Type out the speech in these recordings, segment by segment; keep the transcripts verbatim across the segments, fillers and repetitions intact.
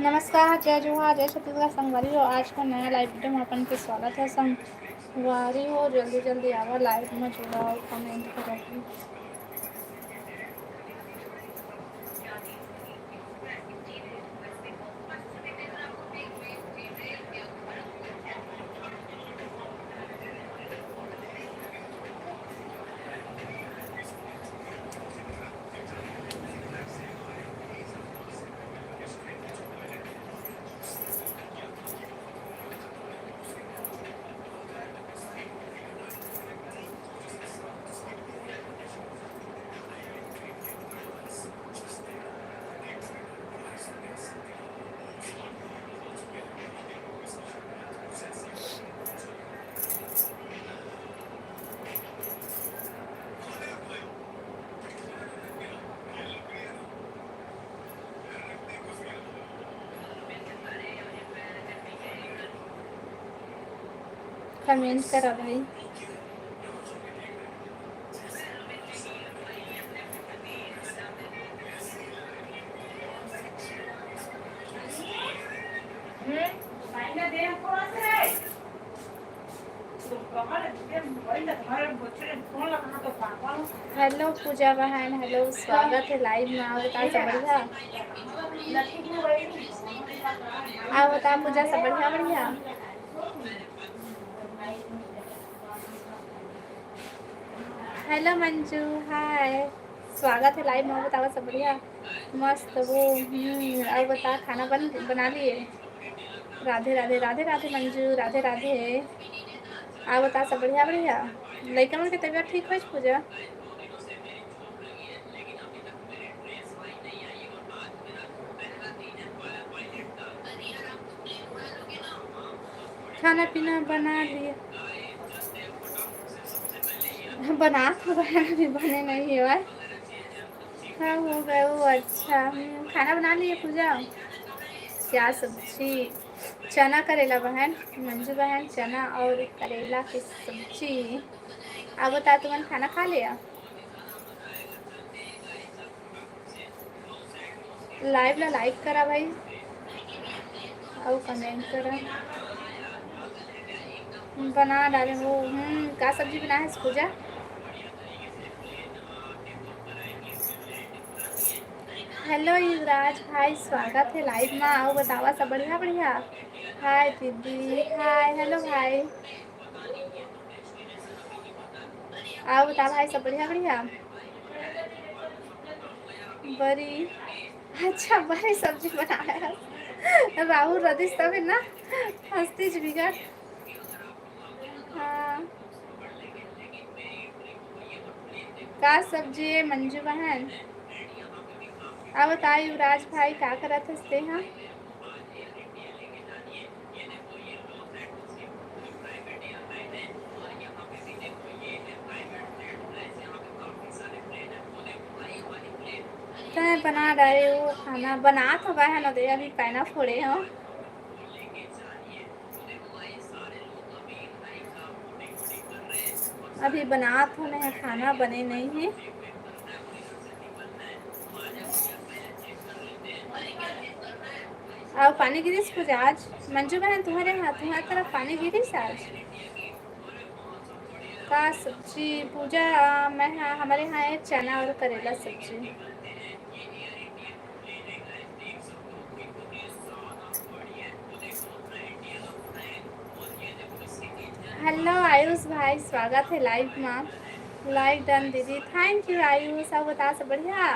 नमस्कार, जय जोहार, जय छत्तीसगढ़ संगवारी हो। आज का नया लाइव वीडियो में अपन के स्वागत है संगवारी हो। जल्दी जल्दी आवा लाइव में जुड़ाव, कमेंट करो। कमेंट करा भाई। हेलो पूजा बहन, हेलो, स्वागत है लाइव में। आओ बता, सब बढ़िया? आओ बता पूजा, सब बढ़िया? बढ़िया। हेलो मंजू, हाय, स्वागत है लाइव में। बतावा, सब बढ़िया? मस्त हो। हम्म, और बता, खाना बन बना लिए? राधे राधे, राधे राधे मंजू, राधे राधे। और बता, सब बढ़िया? बढ़िया। लइका मन के तबीयत ठीक होइस पूजा? खाना पीना बना लिए? बना तो रहे, अभी बने नहीं है। हाँ, हो गए वो। अच्छा, हम्म, खाना बना लिए पूजा? क्या सब्जी? चना करेला बहन, मंजू बहन, चना और करेला की सब्जी। अब बता, तुमन खाना खा लिया? लाइव ला लाइक करा भाई, और कमेंट करा। बना डाले हो। हम्म, का सब्जी बनाए है पूजा? हेलो युवराज भाई, स्वागत है लाइव में। आओ बतावा, सब बढ़िया? बढ़िया। हाय दीदी, हाय, हेलो भाई। आओ बता भाई, सब बढ़िया? बढ़िया। बड़ी, अच्छा, बड़ी सब्जी बनाया है। राहुल रदिस तबे ना हंसती ज बिगड़। हाँ। का सब्जी है मंजू बहन? अब बता युवराज भाई, का करत हस तेहा? तैं बना डारे वो खाना, बनात हवय, है ना, दे अभी पैना फोड़े हो। अभी बनात हो, मैं खाना बने नहीं है। अउ पानी गिरिस पूजा आज? मंजू बहन, तुम्हारे यहाँ, तुम्हारे तरफ पानी गिरिस आज? का सब्जी पूजा? मैं हाँ, हमारे यहाँ है चना और करेला सब्जी। हेलो आयुष भाई, स्वागत है लाइव में। लाइक डन दीदी, थैंक यू आयुष। सब बता, सब बढ़िया?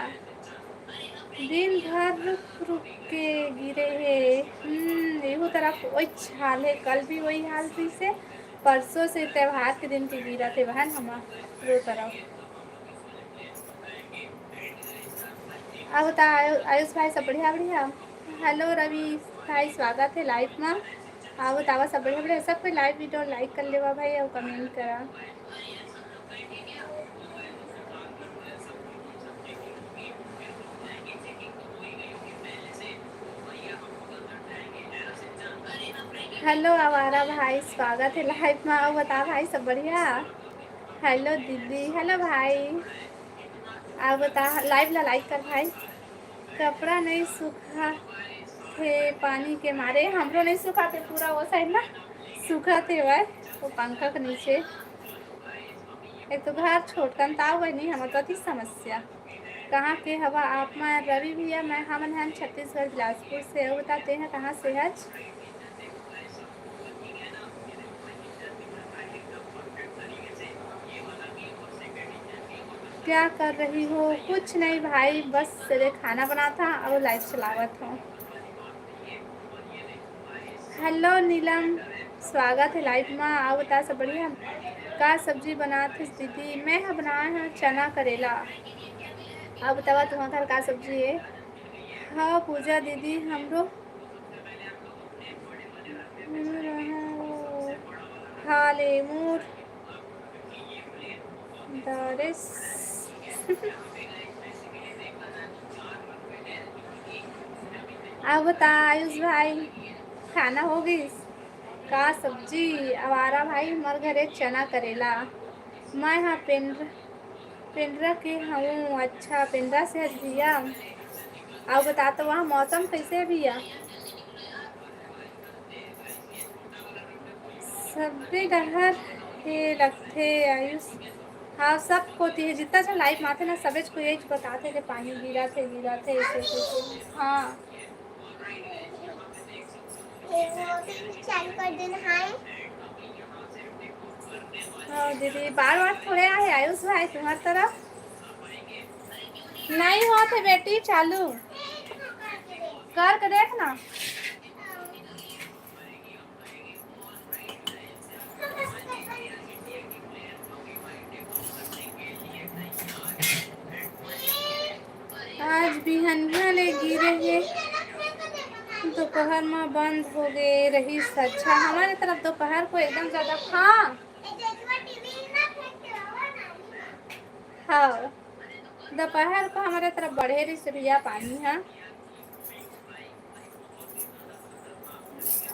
दिन भर रुक रुक के गिरे हे। हम्म, एहू तरफ वही हाल है, कल भी वही हाल रहिसे, परसों से त्योहार के दिन के गिरत हे बहन, हमारो तरफ। अब बता आयु-, आयुष भाई, सब बढ़िया? बढ़िया। हेलो रवि भाई, स्वागत है लाइव में। अब बतावा, सब बढ़िया? बढ़िया। सब कोई लाइव वीडियो लाइक कर लेवा भाई और कमेंट करा। हेलो आवारा भाई, स्वागत है लाइव में। और बता भाई, सब बढ़िया? हेलो दीदी, हेलो भाई। और बता, लाइव ला लाइक कर भाई। कपड़ा नहीं सूखा, हे पानी के मारे हमरो नहीं सुखाते, पूरा वो साइड ना सुखाते हुआ है, वो पंखा के नीचे। एक तो घर छोटकन ताव बनी, हमर तो अति समस्या। कहाँ के हवा आप? मैं रवि भैया, मैं हमन हन छत्तीसगढ़ बिलासपुर से। अउ बता, तेहा कहाँ से हच? क्या कर रही हो? कुछ नहीं भाई, बस सीधे खाना बनात हंव अउ लाइव चलावत हंव। हेलो नीलम, स्वागत है लाइव मा। अउ बता, सब बढ़िया? का सब्जी बनात हस दीदी? मैं ह बनाए हंव चना करेला। अउ बतावा, तुम्हार घर का सब्जी है? हाँ पूजा दीदी, हमरो हाल ए मोर दरेस। अब बता आयुष भाई, खाना हो गइस? का सब्जी? आवारा भाई, हमर घरे चना करेला। मैं हा पेंड्रा, पेंड्रा के हूँ। अच्छा, पेंड्रा से हस भैया। अब बता तो, वहाँ मौसम कैसे है भैया? सब्बे डहर के लगथे आयुष। हाँ, सब कोती है, जितना झन लाइव माथे ना, सबेच को यही बताथे कि पानी गिरा थे, गिरा थे, ऐसे, ऐसे, ऐसे। हाँ। चालू कर देना है। हाँ दीदी, बार बार थोड़े आहे आयुष भाई तुम्हार तरफ। नहीं होत है बेटी, चालू करके देख ना। आज बिहनिया ले गिरे हे, दोपहर म बंद हो गए रहिस। अच्छा, हमारे तरफ दोपहर को एकदम ज्यादा, हाँ, हाँ, दोपहर को हमारे तरफ बढ़े रहिस भैया पानी ह।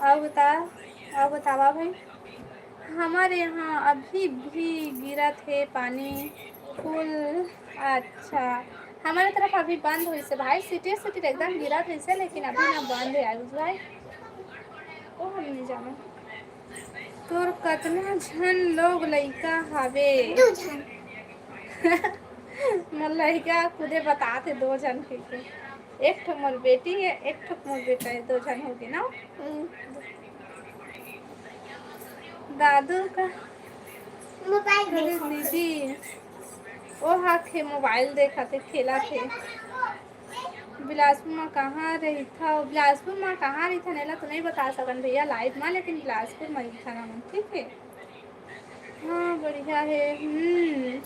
अउ बता, अउ बतावा भाई, हमर यहाँ अभी भी गिरत हे पानी फुल। अच्छा, हमारे तरफ अभी बंद होइस हे भाई, सिटिर सिटिर एकदम गिरत रहिस हे, लेकिन अभी ना बंद हे आयुष भाई, वो हम नहीं जाना। तोर कतना झन लोग लइका हावे? दू झन। मोर लइका खुदे बताथे दो झन कहिके। एक ठो मोर बेटी है, एक ठो मोर बेटा है, दो झन होगे ना। हम्म। दादू का मोबाइल अरे देखत। दीदी, ओ हा खे मोबाइल देखत हे, खेलत हे। बिलासपुर म कहाँ रहिथव? बिलासपुर म कहाँ रहिथन, एला तो नहीं बता सकन भैया लाइव म, लेकिन बिलासपुर म रहिथन हमन, ठीक है। हाँ, बढ़िया है। हम्म।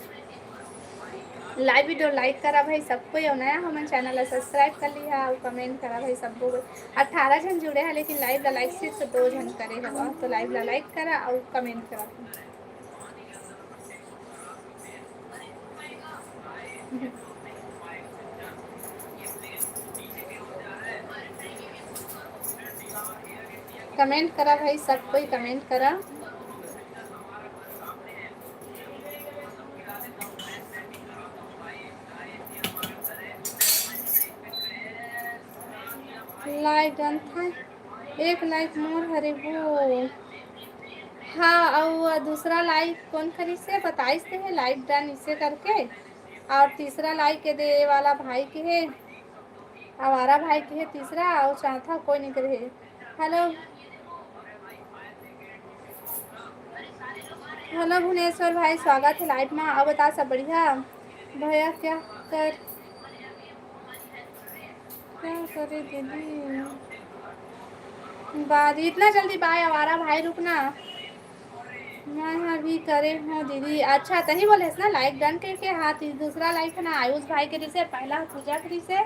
लाइव वीडियो लाइक करा भाई सब कोई, अउ नया हमन चैनल ला सब्सक्राइब कर लिहा, अउ कमेंट करा भाई सब कोई। अठारह झन जुड़े हैं, लेकिन लाइव ला लाइक सिर्फ दो झन करे हवा, तो लाइव ला लाइक करा अउ कमेंट करा। कमेंट करा भाई, सब कोई कमेंट करा। लाइव डन था, एक लाइक मोर हरे वो। हाँ, अउ दूसरा लाइक कौन करिस हे, बताइस ते हे लाइव डन इसे करके। अउ तीसरा लाइक के दे वाला भाई के हे, आवारा भाई के हे तीसरा, अउ चौथा कोई नहीं करे हे। हेलो, हेलो भुवनेश्वर भाई, स्वागत है लाइव मा। अउ बता, सब बढ़िया? भैया क्या कर, क्या करे दीदी? बाय, इतना जल्दी बाय आवारा भाई, रुकना। मैं हा भी करे हूँ दीदी। अच्छा, तही बोले हस ना लाइक डन के, के? हाँ, ती-, दूसरा लाइक है ना आयुष भाई के रिसे, पहला पूजा के रिसे,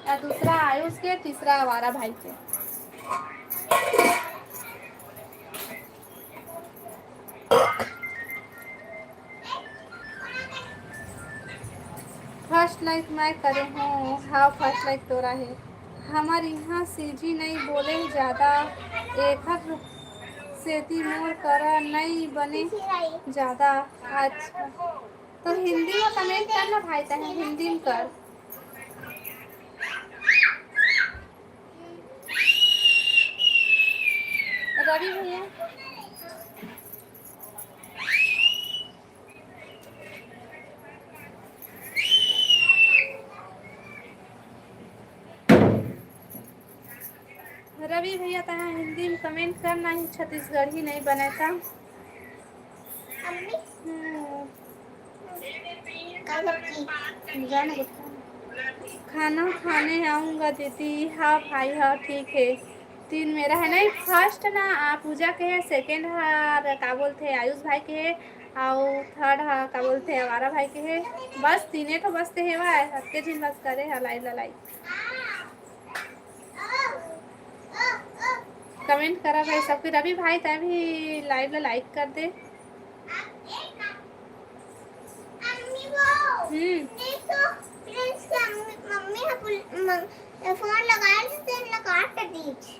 और दूसरा आयुष के, तीसरा आवारा भाई के। फर्स्ट लाइक मैं करे हूँ। हाँ, फर्स्ट लाइक तोरा है। हमार यहाँ सीजी नहीं बोले ज्यादा, एखर सेती मोर करा नहीं बने ज्यादा। अच्छा, तो हिंदी में कमेंट करना भाई, तहे हिंदी में कर। रवि भैया, रवि भैया, तहाँ हिंदी में comment करना ही, छत्तीसगढ़ी नहीं बने का। हम्म। खाना खाने आऊँगा दीदी। हाँ भाई, हाँ, ठीक है। तीन मेरा है नहीं, first ना, आ, पूजा के है, second हा, का बोलते हैं, आयुष भाई के है, और third हा, का बोलते हैं, आवारा भाई के है। बस तीने ठो बचते हैं, वाह, सबके झिन बस करे है, like ला like। Comment करा भाई सबके। रवि भाई, तै भी live ला like कर दे। हम्म। मम्मी, मम्मी फोन लगा, लगा दीजिए।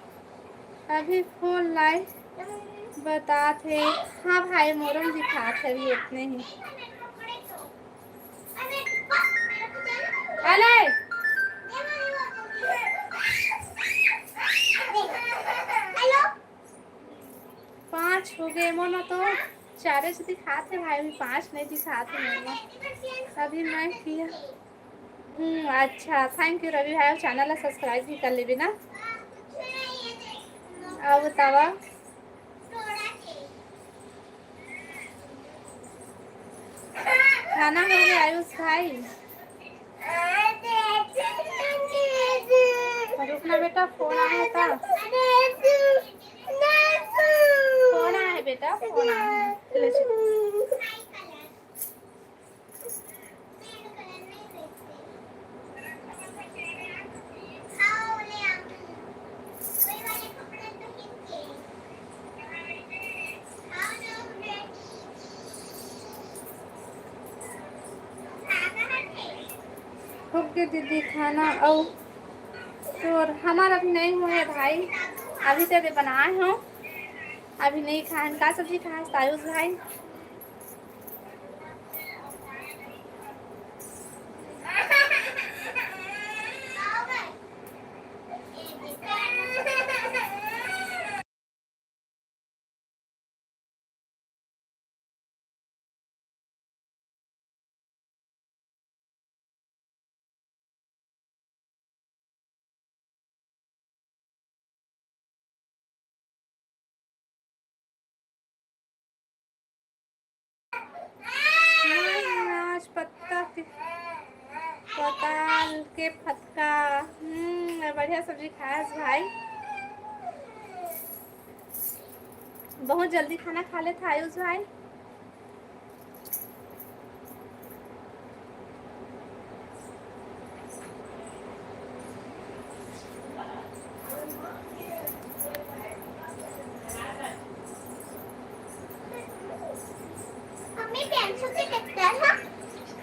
अभी फोन लाइव बतात हे। हाँ भाई, मोरम दिखात हे अभी उतने ही। अले। पाँच हो गए, मोर तो चारे से दिखात हे भाई, अभी पाँच नहीं दिखात हे मोर। अभी मैं किया। हम्म, अच्छा, thank you रवि भाई, channel ला subscribe भी कर लेबे ना। अब बतावा, खाना हो गया आयुष भाई? रुकना बेटा, फोन आया था। फोन आया है बेटा, फोन आया है। ले चल। ओके दीदी, खाना अउ तोर हमार अभी नहीं हुए है भाई, अभी तो अभी बनाए हो, अभी नहीं खाए। का सब्जी खाए आयुष भाई? आज पत्ता के, पताल के फतका। हम्म, बढ़िया सब्जी खायस भाई। बहुत जल्दी खाना खा लेत आयुष भाई।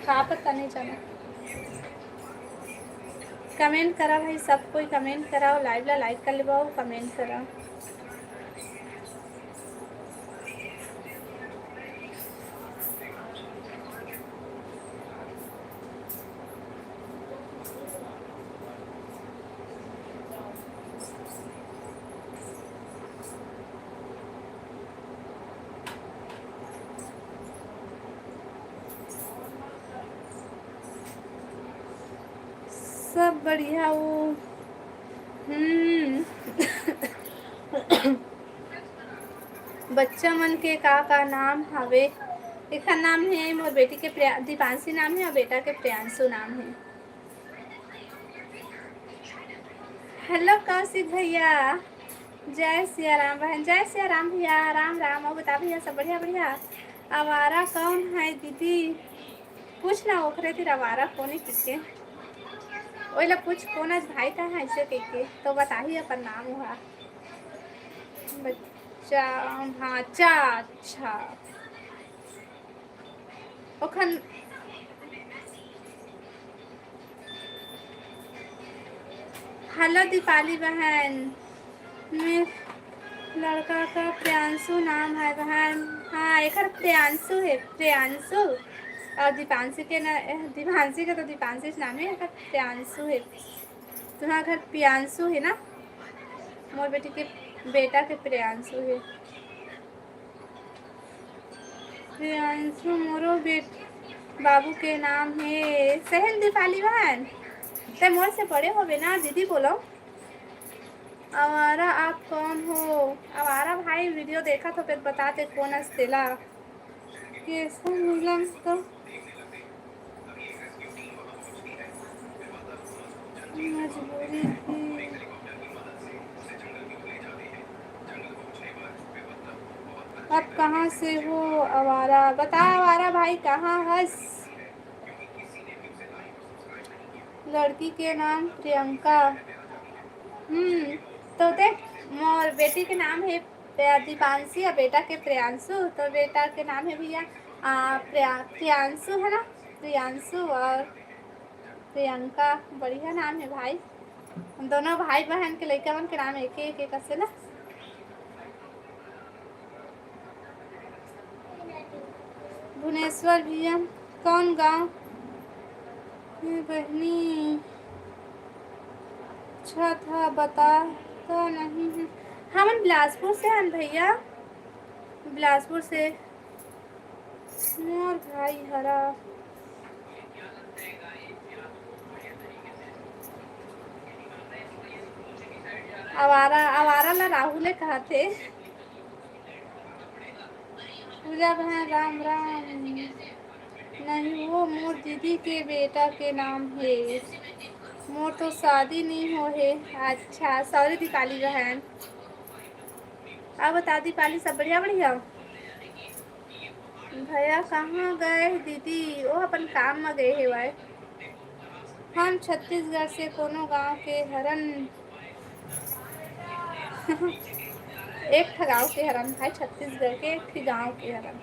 का पता नहीं चला। Comment करा भाई, सब कोई comment करा, live ला like कर लेबो, comment करा। सब बढ़िया हो। हम्म। बच्चा मन के का का नाम हवे? एखर नाम हे, मोर बेटी के प्रिया-, दीपांशी नाम हे और बेटा के प्रियांशु नाम हे। Hello कौशिक भैया, जय सिया राम बहन। जय सिया राम भैया, राम राम। और बता भैया, सब बढ़िया बढ़िया? आवारा कौन है दीदी? पूछ ना ओखरे तीर आवारा कोने किके। ओइला पूछ कोन आज भाई का है ऐसे कहिके, तो बताही अपन नाम उहा। बच्चा, हाँ, अच्छा, अच्छा। ओखन Hello दीपाली बहन, मैं लड़का का प्रियांशु नाम है बहन। हाँ, एकर प्रियांशु है, प्रियांशु। और दीपांशी के ना, दीपांशी के तो दीपांशी नाम है, एकर प्रियांशु है। तुम्हारा घर प्रियांशु है ना? मोर बेटी के बेटा के प्रियांशु हे। प्रियांशु मोरो बेट बाबू के नाम हे। सही दीपाली बहन, ते मोर से बड़े होबे ना दीदी, बोलो। आवारा आप कौन हो? आवारा भाई, video देखत हो, फिर बताते कौन हस तेला। कैसे मिलम तो मजबूरी थी। आप कहाँ से हो आवारा? बता आवारा भाई, कहाँ हस? लड़की के नाम प्रियंका। हम्म, तो देख, मोर बेटी के नाम हे प्रिया-, दीपांशी, और बेटा के प्रियांशु। तो बेटा के नाम हे भैया, आ, प्रिया-, प्रियांशु है ना, प्रियांशु और प्रियंका, बढ़िया नाम हे भाई। हम दोनों भाई बहन के लइका मन के नाम एके एके कसे ना। भुवनेश्वर भैया, कौन गांव? हे बहनी, अच्छा था, बता तो नहीं है। हमन बिलासपुर से हन भैया, बिलासपुर से। मोर भाई हरा आवारा, आवारा ला राहुले कहथे। पूजा बहन राम राम। नहीं, वो मोर दीदी के बेटा के नाम हे, मोर तो शादी नहीं हो हे। अच्छा, sorry दीपाली बहन। अब बता दीपाली, सब बढ़िया बढ़िया? भैया कहाँ गए दीदी? वो अपन काम में गए हेवय। हम छत्तीसगढ़ से कोनो गांव के हरन। एक ठा गांव के हरन भाई, छत्तीसगढ़ के एक ठे गांव के हरन।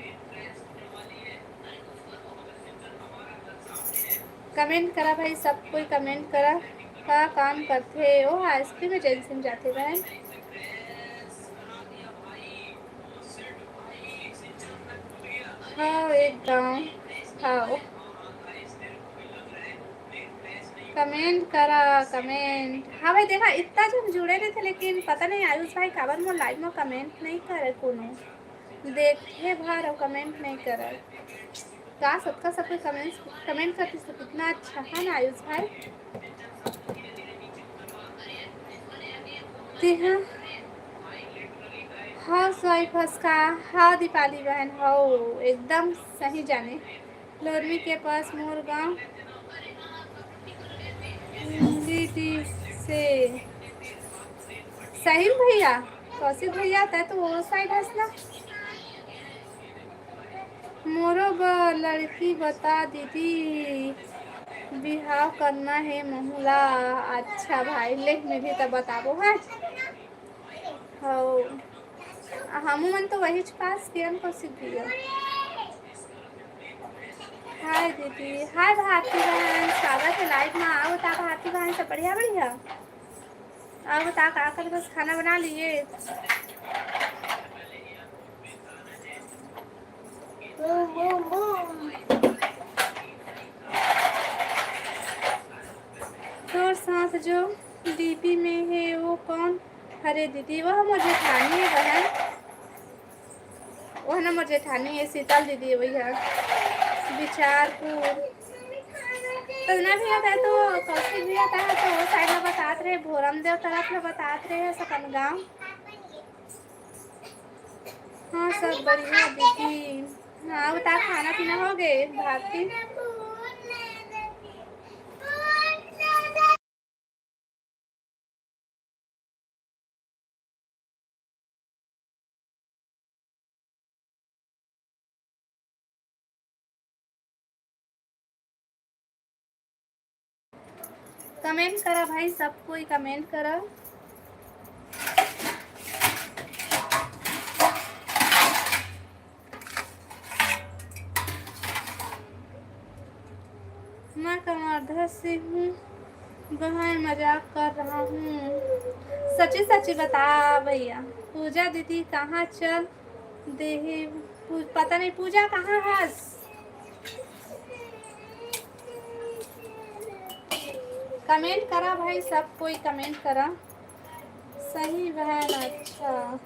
Comment करा भाई, सब कोई comment करा। का काम करथे? ओ, ice cream agency में जाथे बहन। हाँ, एक गांव। हाँ। Comment करा, comment। हाँ भाई, देखा, इतना झन जुड़े रहिथे, लेकिन पता नहीं आयुष भाई काबर मोर live में comment नहीं करे कोनो। देखे भर अउ comment नहीं करे। का सबका सब कोई comment, comment करती तो कितना अच्छा है ना आयुष भाई। जी हाँ, housewife हस का? हाँ दीपाली बहन, हव, एकदम सही जाने। लोरमी के पास मोर गांव। दीदी से सही भैया, कौशिक भैया, तै तो वो side हस ना। मोरो बर लड़की बता दीदी, बिहाव करना हे महू ला। अच्छा भाई, ले मिलही त बताबो, हाँ। हौ, हमू मन तो वहीच पास के हन, कौशिक भैया। हाय दीदी, हाय भारती बहन, स्वागत है live में। आओ बता भारती बहन, सब बढ़िया बढ़िया? आओ बता का कर, बस खाना बना लिए? तोर साथ जो डीपी में है वो कौन? अरे दीदी, वो मोर जेठानी है बहन, वो है ना मोर जेठानी है शीतल दीदी, वही है बिचारपुर। तो ना भी आता है तो कौशिक भी आता है तो वो side में बतात रहे, भोरम देव तरफ में बतात रहे, सकन गाँव। हाँ, सब बढ़िया दीदी। हाँ, बता, खाना पीना हो गए भारती? Comment करा भाई, सब कोई comment करा। मैं कवर्धा से हूँ बहन, मजाक कर रहा हूँ। सच्ची सच्ची बता भैया, पूजा दीदी कहाँ चल देहे? पू-, पता नहीं पूजा कहाँ हस? Comment करा भाई, सब कोई comment करा। सही बहन, अच्छा।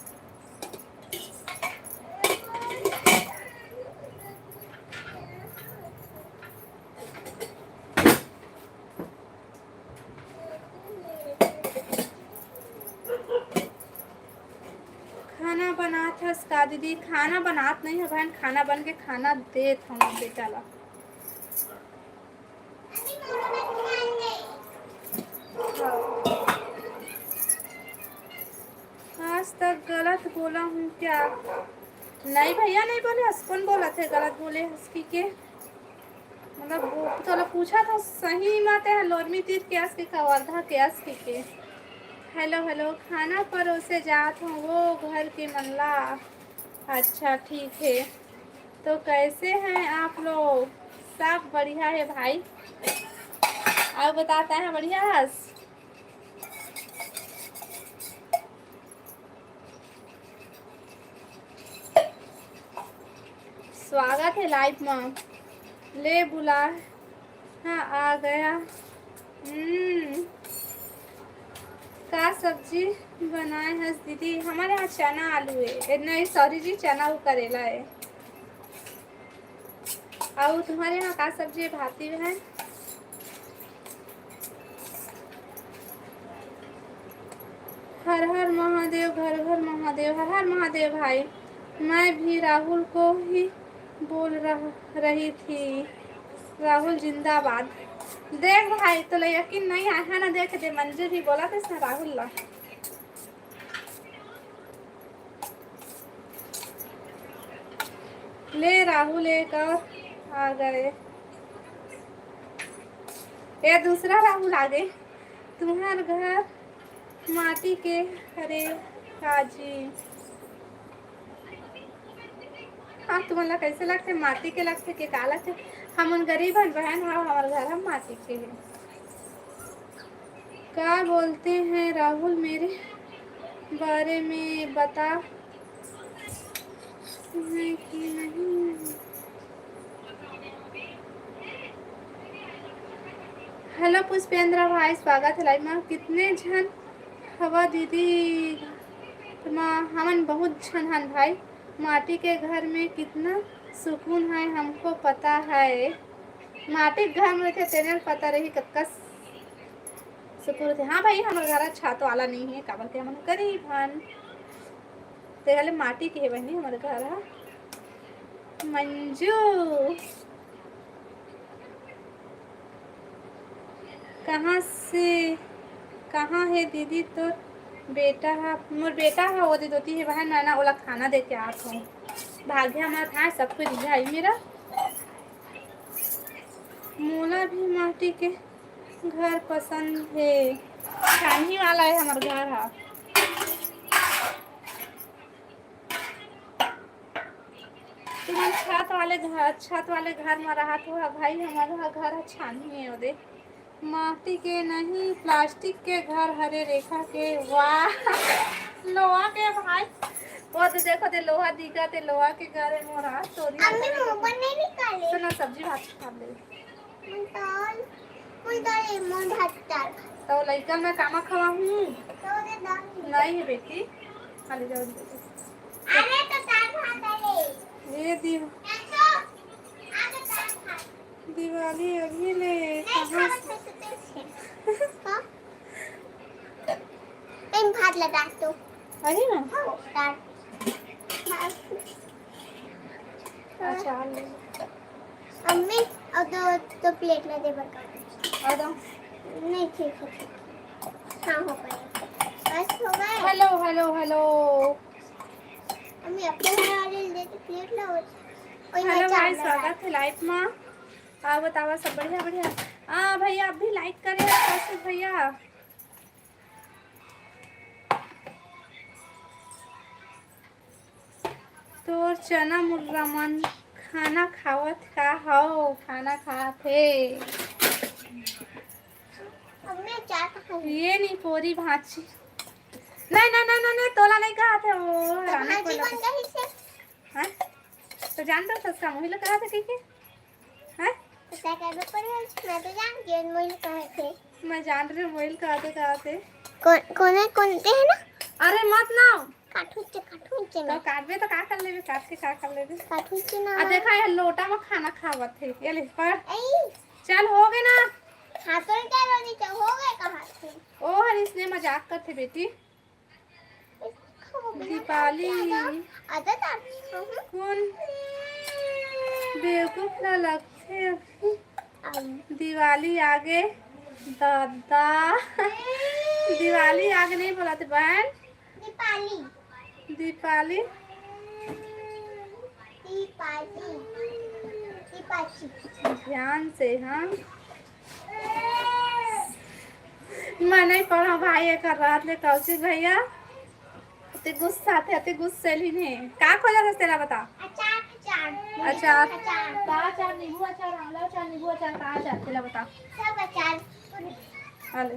खाना बनात हस का दीदी? खाना बनात नहीं है बहन, खाना बन के खाना देत हूँ बेटा ला। आज तक गलत बोला हूँ क्या? नहीं भैया, नहीं बोले हस। कौन बोला थे गलत बोले हस की के? मतलब, वो तो लोग पूछा था सही माते हैं, लोरमी तीर के आस के का, वर्धा के आस के के। हेलो, हेलो, खाना परोसे जात हूँ वो घर के मनला। अच्छा, ठीक है। तो कैसे हैं आप लोग? सब बढ़िया है भाई। और बताता है, बढ़िया है? स्वागत है लाइव में। ले बुला, हाँ, आ गया। हम्म, का सब्जी बनाए हस दीदी? हमारे यहाँ चना आलू है। ए, नहीं, सॉरी जी, चना वो करेला है। और तुम्हारे यहाँ का सब्जी है, भाती है? हर हर महादेव, घर घर महादेव, हर हर महादेव भाई। मैं भी राहुल को ही बोल रह, रही थी। राहुल जिंदाबाद। देख भाई, तो ले यकीन नहीं आया है ना, देख दे, मंजू भी बोला था इसने राहुल ला। ले राहुल एक और आ गए। ये दूसरा राहुल आ गए। तुम्हार घर माटी के हरे काजी। हाँ, तुमन ला कैसे लगथे? माटी के लगथे के का लगथे? हमन गरीब हन बहन, हाँ, हमर घर हम माटी के है। क्या बोलते हैं राहुल मेरे बारे में बता है कि नहीं? हेलो पुष्पेंद्र भाई, स्वागत है लाइव में। कितने झन हवा दीदी? तुमा हमन बहुत झन हन भाई। माटी के घर में कितना सुकून है, हमको पता है। माटी के घर में रहिथे तेने ल पता रही कतका सुकून रहिथे। हाँ भाई, हमर घर ह छत वाला नहीं है, काबर के हमन गरीब हन। ते हले माटी के हे बहिनी हमर घर ह। मंजू, कहाँ से, कहाँ है दीदी तोर बेटा ह? मोर बेटा ह, वो दे दोती है बहन, मैं ना ओला खाना दे के आत हूँ। भाग्य हमारा था, सब कुछ रिझाई मेरा। मोला भी माटी के घर पसंद हे। छानही वाला है हमर घर ह। तुमन छत वाले घर, छत वाले घर म रहत हो भाई, हमर ह घर ह छानही है ओदे। माटी के नहीं, प्लास्टिक के घर हरे रेखा के। वाह, लोहा के भाई, वो तो देखो दे लोहा दिखा थे, लोहा के घर है मोर ह। तोरी अम्मी, मोबाइल नहीं निकाले। सुनो, सब्जी भात खा ले। तो लइका मैं कामा खवाहूँ? नहीं है बेटी, खाली जाओ दे। अरे तो दाल भात ले। ये दी। दिवाली अभी ले कहाँ से? हाँ? इन भात लगा तो। अरे ना। हाँ, डाल। अच्छा, ले। अम्मी, और दो, दो प्लेट ला दे बर का। और दो। नहीं, ठीक है, ठीक है। हाँ, हो गया। बस हो गए। Hello, hello, hello. अम्मी, अपने वाले ले दे प्लेट ला। हेलो भाई, स्वागत है लाइव में। हाँ, बतावा, सब बढ़िया, बढ़िया। हाँ भैया, आप भी लाइक करें, कौशिक भैया। तोर चना मुर्रा मन खाना खावत का हव? खाना खात हे। ये नी पोरी भांची। नहीं, नहीं, नहीं, नहीं, नहीं, तोला नहीं कहा थे वो। तो रानी भांची को बन गई से। हाँ? तो जान दो, सस्ता मोहिला कहा था, ठीक है? हैं? पता कर दो, पर मैं तो जान गई, मोहिल कहाँ थे। मैं जान रही हूँ, मोहिल कहाँ थे, कहाँ थे। कौन, कौन है, कौन थे है ना? अरे मत ना। काटू चे, काटू चे तो ना। काटबे तो का कर लेबे, काट के का कर लेबे? काटू चे ना। आ देखा, ये लोटा में खाना खावत हे। ये ले, पकड़। ए। चल, हो गे ना। हाँ, तो क्या रोनी, चल, हो गे कहाँ से? ओ हर इसने मजाक करथे बेटी। दीपाली। आजा, आजा, आजा। कौन बेवकूफ ला लगथे? दिवाली आगे दादा। दिवाली आगे नहीं बोलथे बहन। दीपाली। दीपाली। दीपाली। दीपाली। ध्यान से, हाँ। मैं नहीं पढ़ा भाई, एक रात ले कौशिक भैया। अति गुस्सा थे, अति गुस्सेलिन हे। का खोजत हस तेला बता? अचार, अचार। अचार। अचार। का अचार? नींबू अचार, आंवला अचार, नींबू अचार, का अचार तेला बता? सब अचार। अले।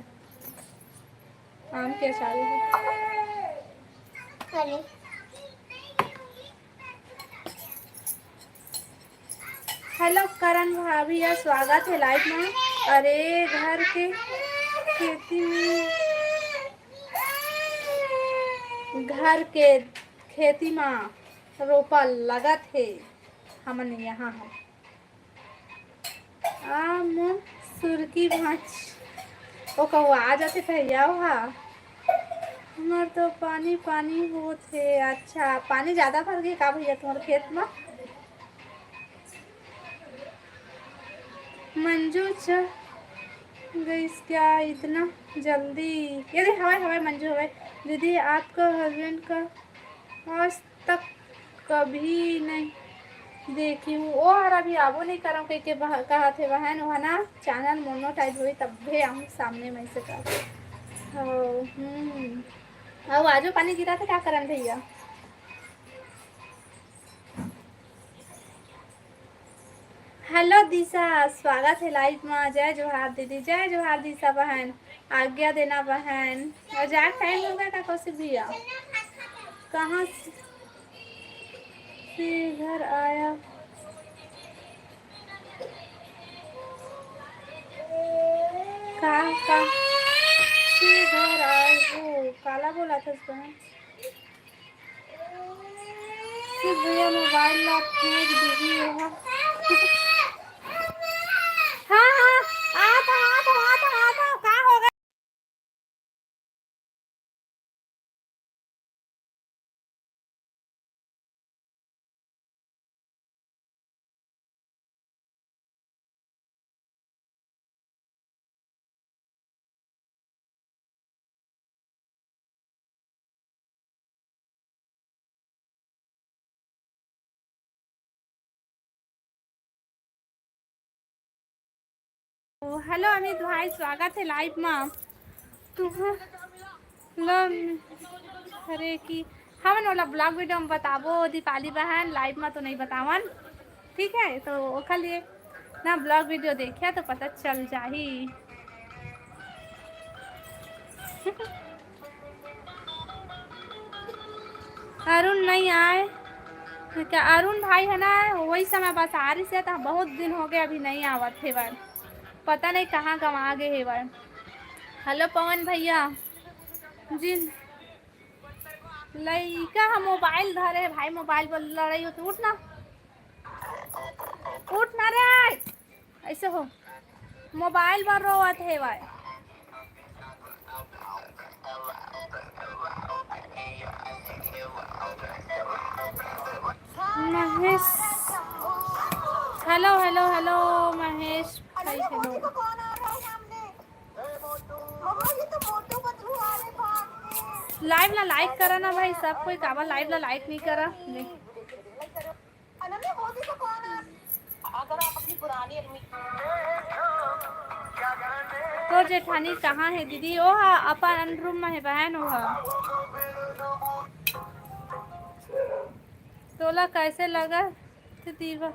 आम के अचार हे। अरे। Hello करण भाभी, या स्वागत हे live में। अरे घर के खेती में, घर के खेती में रोपा लगत हे हमन यहाँ ह। आ, मोर सुरकी भांच। ओ कहू आ जाते भैया, ओ हा। हमर तो पानी, पानी होत हे। अच्छा, पानी ज्यादा भर गए का भैया तुम्हारे खेत में? मंजू च गईस क्या इतना जल्दी? ये दे, हवाई, हवाई, मंजू, हवाई। दीदी, आपका husband का आज तक कभी नहीं देखी हूँ। ओ हर अभी आबो नहीं करम कह के बह-, कहा थे बहन, वह ना channel monetize होई तब्बे आऊँ सामने में से कर। हो, हम्म। अब आजो पानी गिरा थे, का करन भैया? Hello दिशा, स्वागत हे live मा। जय जोहार दीदी, जय जोहार दिशा बहन। आज्ञा देना बहन। और जाए time हो गया का कौशिक भैया? कहाँ से, से घर आया? का, का से घर आए हो? काला बोला था बहन? सिर्फ भैया मोबाइल ला फेंक दीजिए। हाँ, हाँ, आ था, आ था, आ था, आ था, का हो गया? Hello अमित भाई, स्वागत हे live मा। तुम लो, अरे कि हमन ओला vlog video में बताबो दीपाली बहन, live मा तो नहीं बतावन, ठीक है? तो ओखर लिए ना vlog video देखिया तो पता चल जाही। अरुण नहीं आए क्या? अरुण भाई है ना, वही समय बस आ रही से, तो बहुत दिन हो गए अभी नहीं आवत हे बर, पता नहीं कहाँ गवा गए हे बर। Hello पवन भैया जी, लइका ह मोबाइल धरे हे भाई, मोबाइल पर लड़ाई होती। उठ ना, उठ ना रे, ऐसे हो, मोबाइल पर रोवत हे भाई। Mahesh, hello, hello, hello, Mahesh भाई, hello। Live ला like करा ना भाई, सब कोई काबर live ला like नहीं करा? देख। अगर आप अपनी पुरानी एडमिट तोर जेठानी कहाँ हे दीदी? ओ हा अपन room में हे बहन, ओ हा। तोला कैसे लगा दीवा-,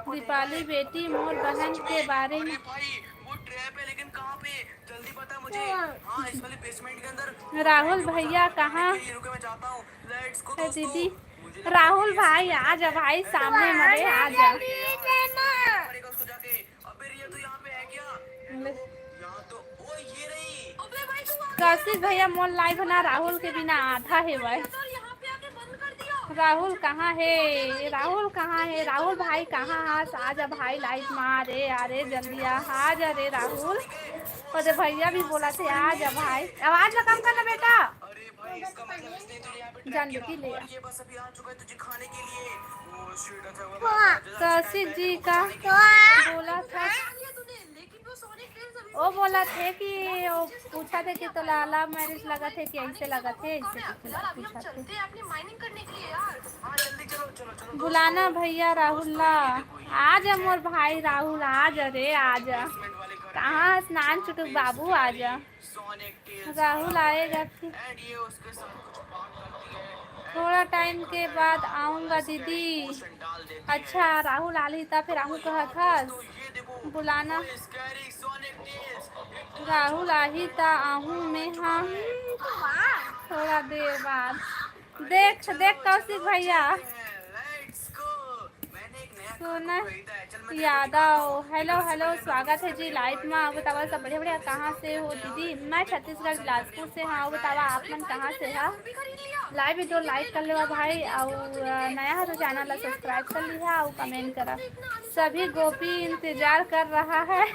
दीपाली बेटी मोर बहन के बारे में? अरे भाई, वो trap है, लेकिन कहाँ पे? जल्दी बता मुझे। हाँ, इस वाली basement के अंदर। राहुल भैया कहाँ है दीदी? राहुल भाई, आ जा भाई, सामने मरे, आ जा। अबे रिया, तू यहाँ पे है क्या? ले। यहाँ तो, ओ, ये रही। आशीष भैया, मोर लाइव ना राहुल के बिना आधा हे भाई। राहुल कहाँ हे? राहुल कहाँ हे? राहुल भाई कहाँ हस? आजा भाई लाइव मा। अरे अरे जल्दी आ, आजा रे राहुल। ओदे भैया भी बोला थे आजा भाई। आवाज ला कम करना बेटा। जान दे की ले आ। तो आशीष जी का बोला था, ओ बोला थे कि ओ पूछा थे कि तोला love marriage लगा थे कि ऐसे लगा थे, ऐसे कुछ पूछा थे। बुलाना भैया राहुल ला। आ जा मोर भाई राहुल, आ जा रे, आ जा। कहाँ स्नान चुटुक बाबू, आ जा। राहुल आएगा फिर। थोड़ा टाइम के बाद आऊंगा दीदी। अच्छा, राहुल आलही ता फिर आहूँ कहत हस। बुलाना। राहुल आही ता आहूँ मैं, हाँ। थोड़ा देर बाद। देख, देख कौशिक भैया। सोना यादव, हेलो, हेलो, स्वागत है जी लाइव मा। अउ बतावा सब बढ़िया, बढ़िया, कहाँ से हो दीदी? मैं छत्तीसगढ़ बिलासपुर से हाँ। अउ बतावा आप मन कहाँ से हा? लाइव video like कर लेवा भाई, अउ, अ, नया है तो channel ला subscribe कर लिहा अउ comment करा। सभी गोपी इंतजार कर रहा है।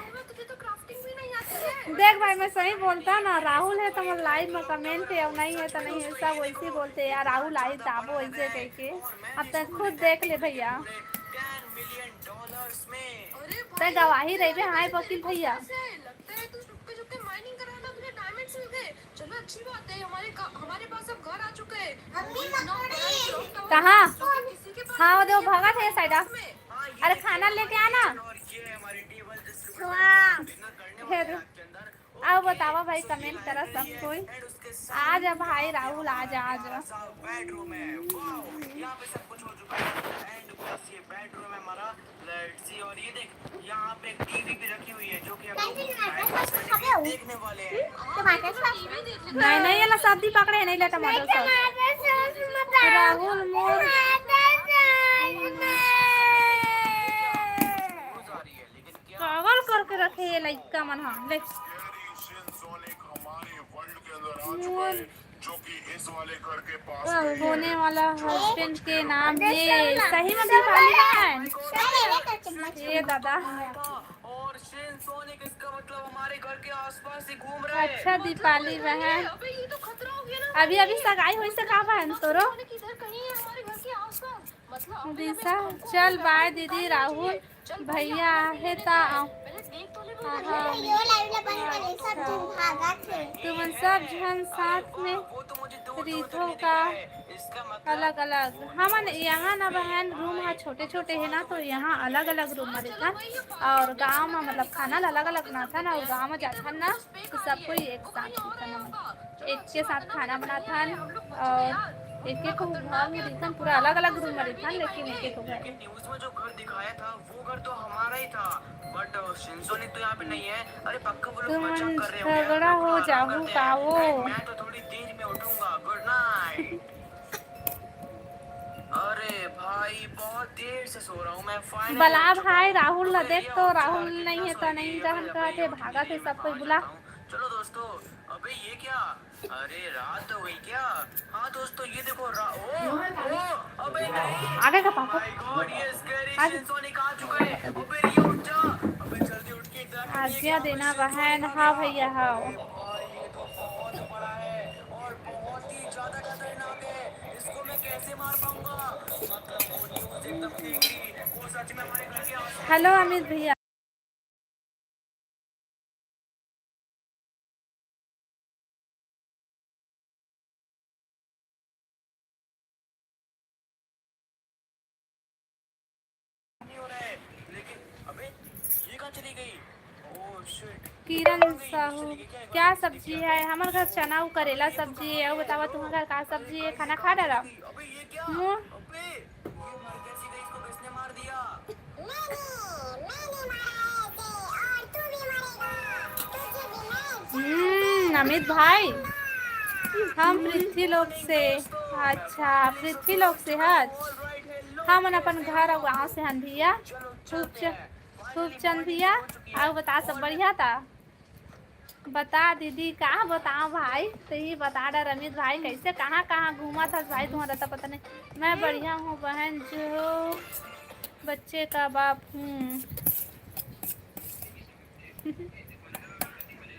देख भाई, मैं सही बोलता ना, राहुल है तो मोर लाइव में comment है, अउ नहीं है तो नहीं है, सब वैसे ही बोलते यार, राहुल आई ताबो ऐसे कह के। अब तक खुद देख ले भैया। तय गवाही रहिबे, हाँ वकील भैया। लगता है तू छुपके छुपके mining कर रहा था, तुझे diamonds मिल गए। चलो अच्छी बात है, हमारे का, हमारे पास अब घर आ चुका है। कहाँ? हाँ, वो देखो, भगत है side। अरे खाना लेके आना। फिर अउ बतावा भाई, comment करा सब कोई। आ जा भाई राहुल, आ जा, आ जा। बेडरूम है, वाओ, यहाँ पे सब कुछ हो चुका है। And बस ये बेडरूम है हमारा। Let's see, और ये देख, यहाँ पे एक टीवी भी रखी हुई है, जो कि हम लोग देखने वाले हैं। नहीं, नहीं, ये ला सब्जी पकड़े, नहीं ले टमाटर सॉस। राहुल मोर पागल करके रखे ये लइका मन ह। ले। मोर होने वाला husband के नाम हे। सही में दीपाली बहन? ये दादा। अच्छा दीपाली बहन, अभी अभी सगाई होइस का बहन तोरो? दिशा, चल bye दीदी, राहुल भैया हे ता आऊं। तुमन सब झन साथ में रिथो का? अलग अलग। हमन यहाँ ना बहन, room हा छोटे छोटे हे ना, तो यहाँ अलग अलग room में रिथन। अउ गाँव में मतलब खाना ला अलग अलग बनाथन, अउ गाँव में जाथन ना तो सब कोई एक साथ रिथन। एक के साथ खाना बनाथन अउ एक एक घर में रिथन, पूरा अलग अलग room में रिथन, लेकिन एक एक घर। News में जो घर दिखाया था वो घर तो हमारा ही था, but शिंजो ने तो यहाँ पे नहीं है। अरे पक्का वो लोग तुमन झगड़ा हो जाहू का वो? मैं तो थोड़ी देर में उठूंगा। Good night। अरे भाई, बहुत देर से सो रहा हूँ मैं। Finally बला भाई राहुल ला देख तो, राहुल नहीं है तो नहीं, जहन कहत हे भागत हे सब कोई बुला। चलो दोस्तों, अबे ये क्या? अरे रात हो गई क्या? हाँ दोस्तों, ये देखो रा-, ओ, ओ, अबे नहीं। आगे का पापा। My God, ये scary शिंजो आ चुका है। अबे रियो उठ जा। अबे जल्दी उठ के इधर आज्ञा देना बहन। हाँ भैया, हाँ। हेलो अमित भैया। किरण साहू, क्या सब्जी है? हमर घर चना अउ करेला सब्जी है। अउ बतावा, तुम्हार घर का सब्जी है? खाना खा डारा? मुँह हम्म, अमित भाई, हम पृथ्वी लोक से। अच्छा, पृथ्वी लोक से हच। हमन अपन घर अउ गांव से हन भैया। खूब च-, खूब चंद भैया, अउ बता सब बढ़िया ता? बता दीदी, का बताओ भाई, तही बता डर अमित भाई, कैसे कहाँ कहाँ घूमत हस भाई, तुम्हारा तो पता नहीं। मैं बढ़िया हूँ बहन, जो बच्चे का बाप हूँ।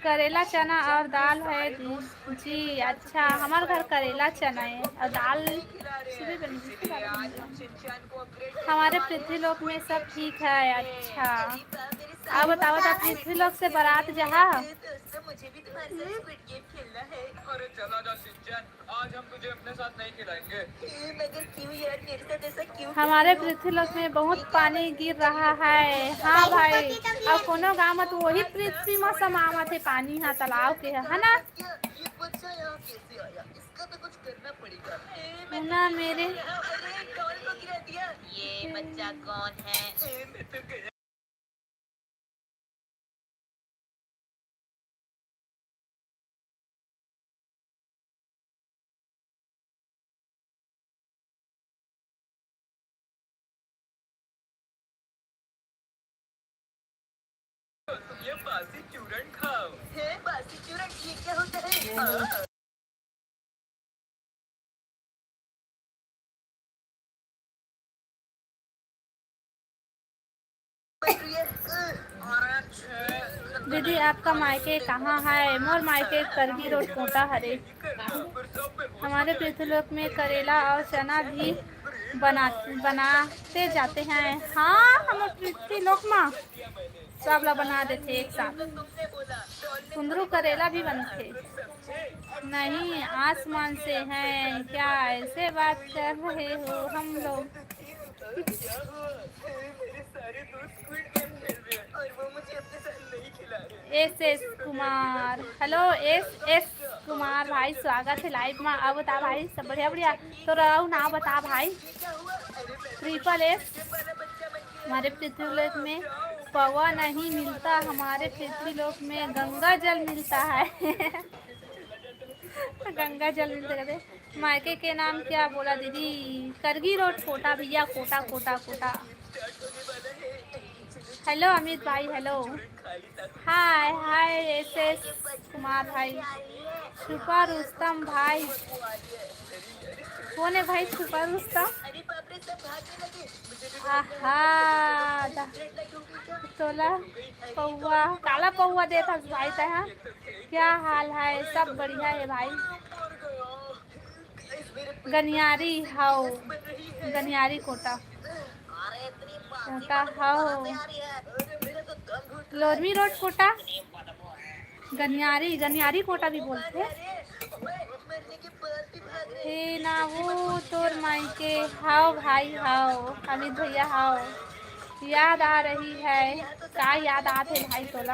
करेला, चना और दाल है जी। जी, अच्छा, हमारे घर करेला, चना है और दाल सुबह बनी, उसके बाद बनी। हमारे पृथ्वी लोक में सब ठीक है। अच्छा, अब बताओ तो, पृथ्वी लोक से बारात जहा? हमारे पृथ्वी लोक में बहुत पानी गिर रहा है। हाँ भाई, और कोनो गाँव में तो वही पृथ्वी में समावत है पानी, हाँ, तालाब के है, है ना? ना मेरे। ये बच्चा कौन है? ये बासी चूरन खाओ। हे बासी चूरन, ये क्या होता है? हाँ। दीदी, आपका मायके कहाँ है? मोर मायके करगी रोड, कोटा हरे। हमारे पृथ्वीलोक में करेला और चना भी बना, बनाते जाते हैं। हाँ, हमर पृथ्वीलोक में सब ला बना देथे एक साथ। कुंदरू करेला भी बनथे। नहीं, आसमान से हैं क्या? ऐसे बात कर रहे हो हम लोग। S S Kumar, hello S S Kumar भाई, स्वागत है लाइव में। अब बता भाई, सब बढ़िया? बढ़िया। तो रहू ना बता भाई, ट्रिपल एस। हमारे पृथ्वी लोक में पौवा नहीं मिलता, हमारे पृथ्वी लोक में गंगा जल मिलता है। गंगा जल मिलता कहते। मायके के नाम क्या बोला दीदी? करगी रोड, कोटा भैया, कोटा, कोटा, कोटा। हेलो अमित भाई, हेलो। हाय, हाय, एस एस कुमार भाई, छुपा रुस्तम भाई। कौन है भाई छुपा रुस्तम? आहा, दा-, तोला पौवा, काला पौवा देत हस भाई तैं, हाँ? क्या हाल है? सब बढ़िया है भाई। गनियारी हाओ, गनियारी कोटा, कोटा हाओ, लोरमी रोड कोटा, गनियारी, गनियारी कोटा भी बोलथे। हे ना वो तोर मायके, हाओ भाई हाओ, अमित भैया हाओ, याद आ रही है, का याद आत हे भाई तोला?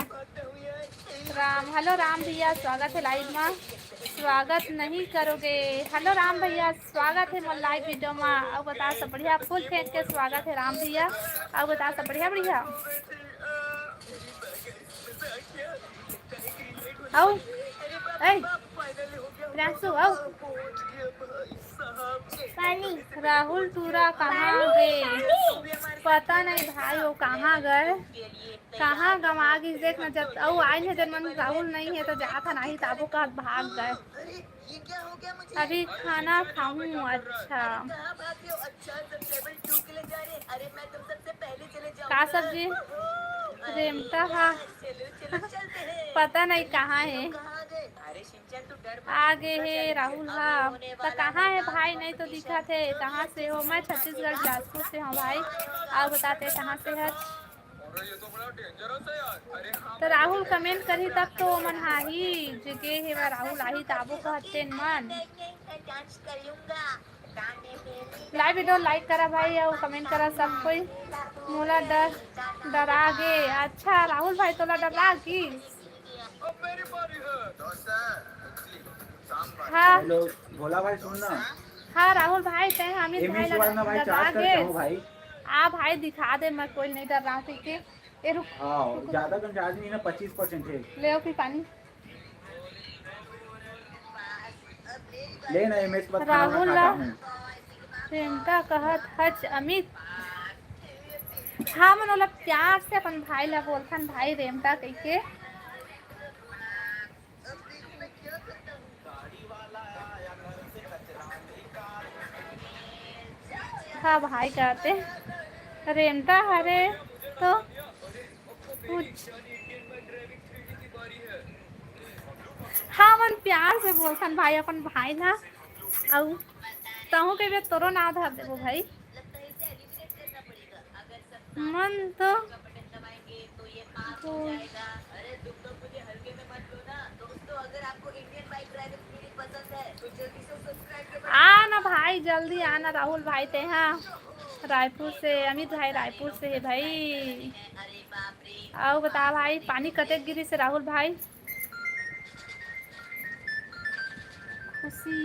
राम, हेलो राम भैया, स्वागत है लाइव में। स्वागत नहीं करोगे? हेलो राम भैया, स्वागत है मोर लाइव वीडियो में। अउ बता सब बढ़िया, फूल फेंक के स्वागत है राम भैया। अउ बता सब बढ़िया, बढ़िया। अउ, ए, प्रियांशु, अउ। राहुल टूरा कहाँ गे? पता नहीं भाई, वो कहाँ गए। कहाँ गमा गिस, देख ना, जब अउ आइन हे, जब मन राहुल नहीं है तो जात हन, आही ताबो का भाग गए। अभी खाना खाऊं, अच्छा। का सब्जी? रेमटा हा। पता नहीं कहाँ है। आ गे हे राहुल हा। त कहाँ है भाई, नहीं तो दिखा थे। कहाँ से हो? मैं छत्तीसगढ़ बिलासपुर से हूँ भाई। आप बताते कहाँ से है? तो राहुल कमेंट करही तब तो मन हाही, जे गे हे वा राहुल आही ताबो कहते मन। लाइव वीडियो लाइक करा भाई, अउ कमेंट करा सब कोई। मोला डर, डरा गे। अच्छा राहुल भाई, तोला डरा गे? हाँ। हेलो, भोला भाई सुन ना। हाँ राहुल भाई, तैं अमित भाई ला डरा गे। आ भाई, दिखा दे, मैं कोई नहीं डर रहा, ठीक है? ए रुक। हाँ, ज्यादा कम चार्ज नहीं ना, पच्चीस परसेंट है। ले आओ फिर पानी। ले ना, एमएस के बाद खाना राहुल ला खाता हूँ। रेमटा कहत हच अमित। हाँ, मन ओला प्यार से अपन भाई ला बोलथन, भाई रेमटा कहिके। का भाई कहते रेंटा हरे तो कुछ। हाँ, मन प्यार से बोलथन भाई, अपन भाई ना। अउ तहूँ के बे तोरो नाव धर देबो भाई। मन तो आ ना भाई, जल्दी आना राहुल भाई ते। हाँ, रायपुर से अमित भाई, रायपुर से है भाई। आओ बता भाई, पानी कतेक गिरी से राहुल भाई? खुशी।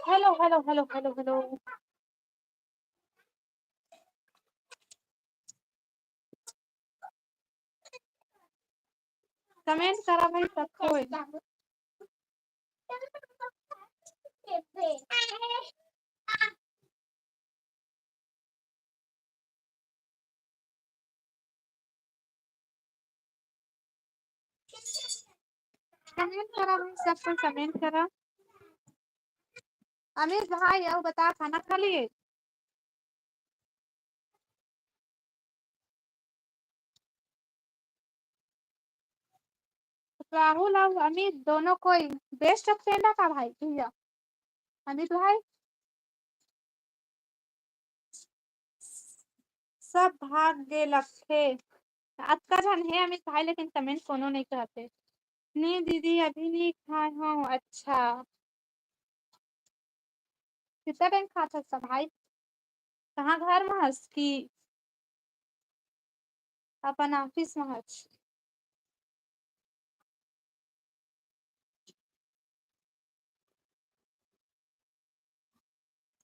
Hello, hello, hello, hello, hello. Comment करा भाई, सब कोई। कमेंट करा भाई, सब कोई कमेंट करा। अमित भाई, आओ बता, खाना खा लिए? राहुल और अमित दोनों कोई बेस्ट फ्रेंड है का भाई? भैया अमित भाई, सब भाग गे लगथे। अतका झन हे अमित भाई, लेकिन कमेंट कोनो नहीं करते। नहीं दीदी, अभी नहीं खाए हूँ। अच्छा, कितना टाइम खात हस भाई? कहाँ, घर में हस कि अपन ऑफिस में हस?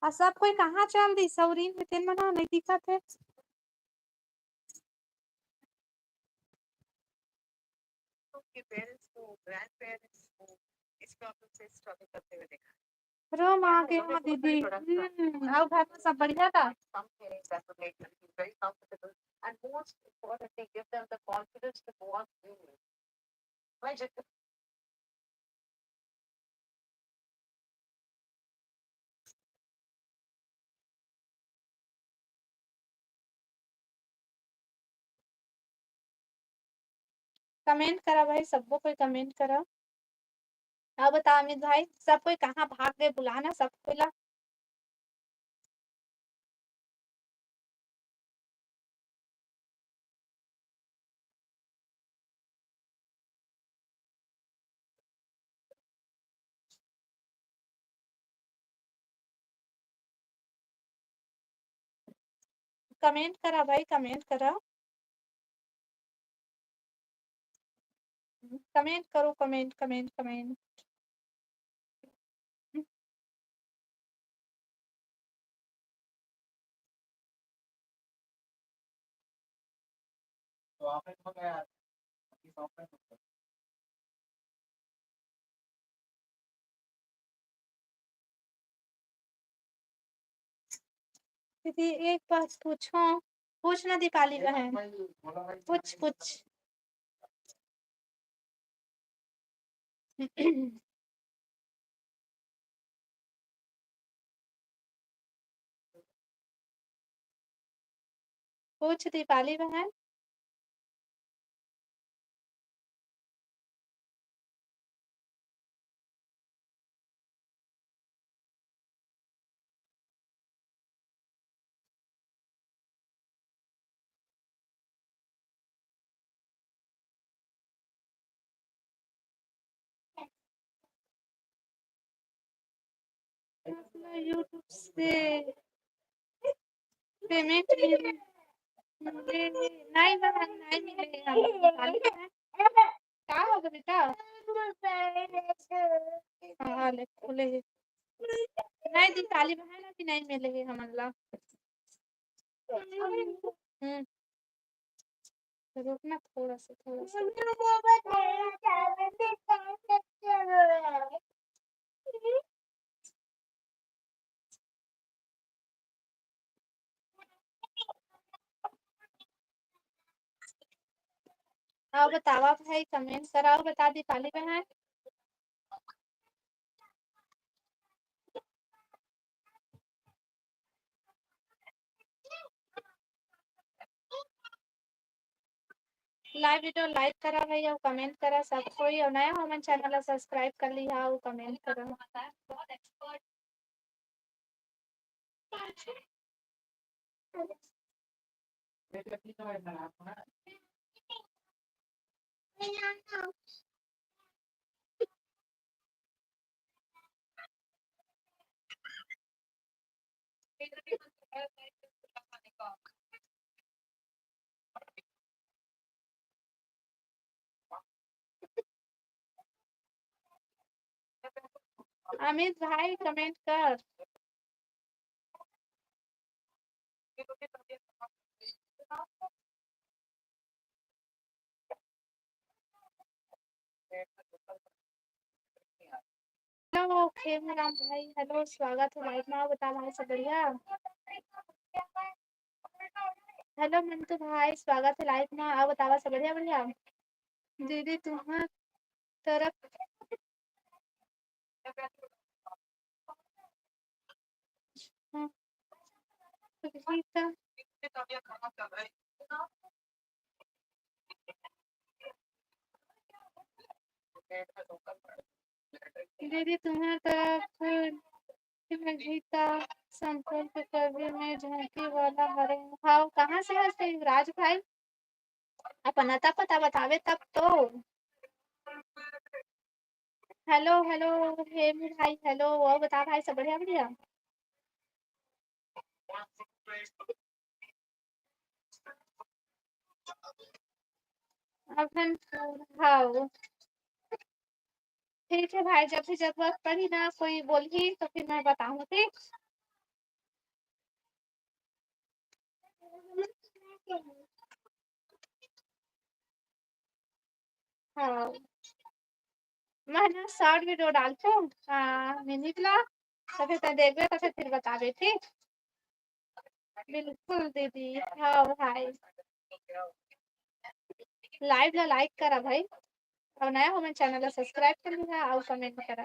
आ सब कोई कहाँ चल दी? सौरीन में तेन मना नहीं दिखत है। के पेरेंट्स को, ग्रैंड पेरेंट्स को इस प्रॉब्लम से स्ट्रगल करते हुए देखा है। रो माँ के माँ दीदी। हम्म, और घर में सब बढ़िया था? Some parents that would make them feel very comfortable and most importantly give them the confidence to go on dreaming. मैं जितना कमेंट करा भाई, सबको कोई कमेंट करा। अब बता अमित भाई, सब कोई कहाँ भाग गए, बुलाना सब कोई ला। कमेंट करा भाई, कमेंट करा, कमेंट करो, कमेंट, कमेंट, कमेंट। दीदी, एक बात पूछो, पूछना दीपाली बहन, पूछ, पूछ। पूछ दीपाली बहन। तो YouTube से payment मिले, नहीं बहन, नहीं मिले हे हमन ला। का हो गे बेटा? हाँ, ले, खुले हे। नहीं दीपाली बहन, अभी नहीं मिले हे हमन ला। हम्म। रुक ना थोड़ा सा, थोड़ा सा। अउ बतावा भाई, comment कराओ, बता दीपाली बहन। Live video like करा भाई अउ comment करा सब कोई, अउ नया हो मन channel ला subscribe कर लिहा अउ comment करा। अमित भाई comment कर। Hello खेमराम भाई, hello, स्वागत हे live मा। बता भाई सब बढ़िया? Hello मंटू भाई, स्वागत हे live मा। अउ बतावा सब बढ़िया, बढ़िया? दीदी तुम्हार तरफ हाँ। सुनीता। दीदी तुम्हार तरफ गीता संपर्क करबे में झांकी वाला हरे। हाँ, कहाँ से हस शिवराज भाई? अपन अता पता बतावे तब तो। Hello, hello, हेमू भाई, hello। अउ बता भाई, सब बढ़िया, बढ़िया? अभनपुर, हाँ। ठीक हे भाई, जब भी जरूरत पड़ही ना, कोई बोलही तो फिर मैं बताहूँ, ठीक? हाँ, मैं ना short video डालथों, हाँ, minute ला, तो फिर तैं देखबे, तो फिर, फिर बताबे, ठीक? बिल्कुल दीदी, हाँ भाई। Live ला like करा भाई, अउ नया हो मन channel ला subscribe कर लिहा अउ comment करा।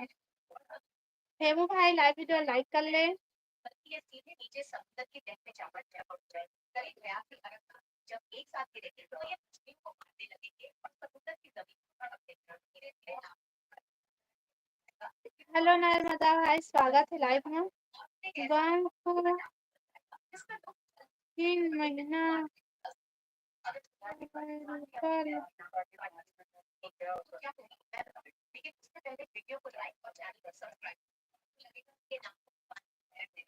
हेमू भाई live video like कर ले। Hello नर्मदा भाई, स्वागत हे live में। वन टू तीन महीना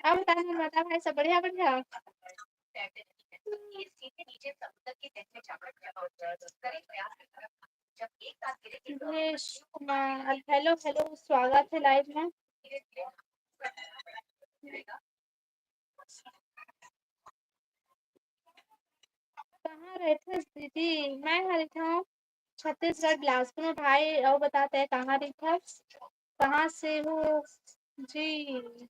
अब बता नर्मदा भाई, सब बढ़िया, बढ़िया? सुदेश कुमार, hello, hello, स्वागत हे live में। कहाँ रहिथस दीदी? मैं ह रहिथंव छत्तीसगढ़ बिलासपुर में भाई। अउ बता तैं कहाँ रहिथस? कहाँ से हो जी?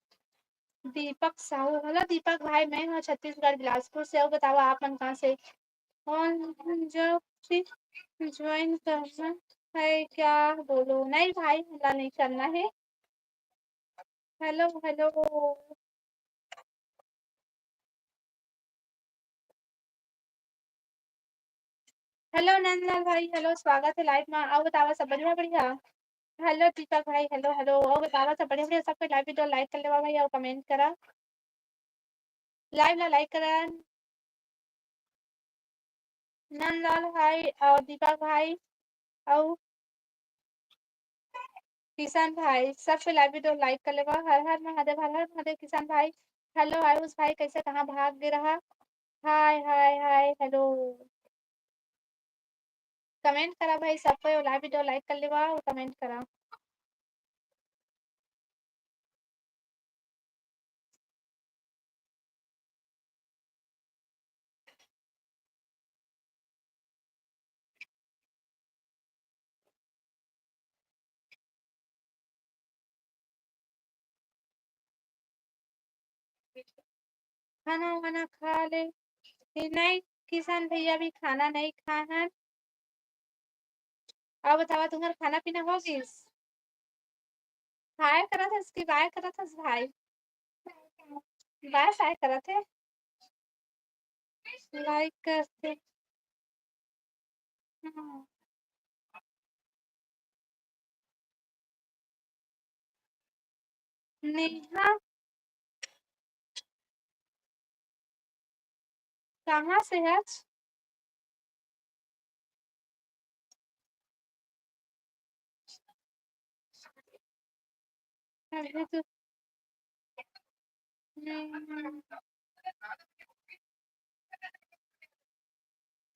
दीपक साहू, hello दीपक भाई, मैं ह छत्तीसगढ़ बिलासपुर से। अउ बतावा आप मन कहाँ से? कौन जब से join करना है क्या बोलो? नहीं भाई, हमला नहीं करना हे। Hello, hello। Hello नंदलाल भाई, hello, स्वागत हे live मा। अउ बतावा सब बढ़िया, बढ़िया? Hello दीपक भाई, hello, hello। अउ बतावा सब बढ़िया, बढ़िया? सब कोई live video like कर लेवा भाई अउ comment करा। Live ला like करा। नंदलाल भाई अउ दीपक भाई अउ किशन भाई, सब कोई live video like कर लेवा। हर हर महादेव, हर हर महादेव किशन भाई। Hello आयुष भाई, कैसे, कहाँ भाग गे रहा? Hi, hi, hi, hello। Comment करा भाई, सब कोई live video like कर लेवा और comment करा। खाना वाना खा ले। नहीं, किशन भैया भी खाना नहीं खाए हैं। अउ बतावा, तुम्हर खाना पीना हो गिस? हाय करत हस कि बाय करत हस भाई? बाय साय करत हे। Like करते। हाँ। नेहा, कहाँ से हच? अभी तो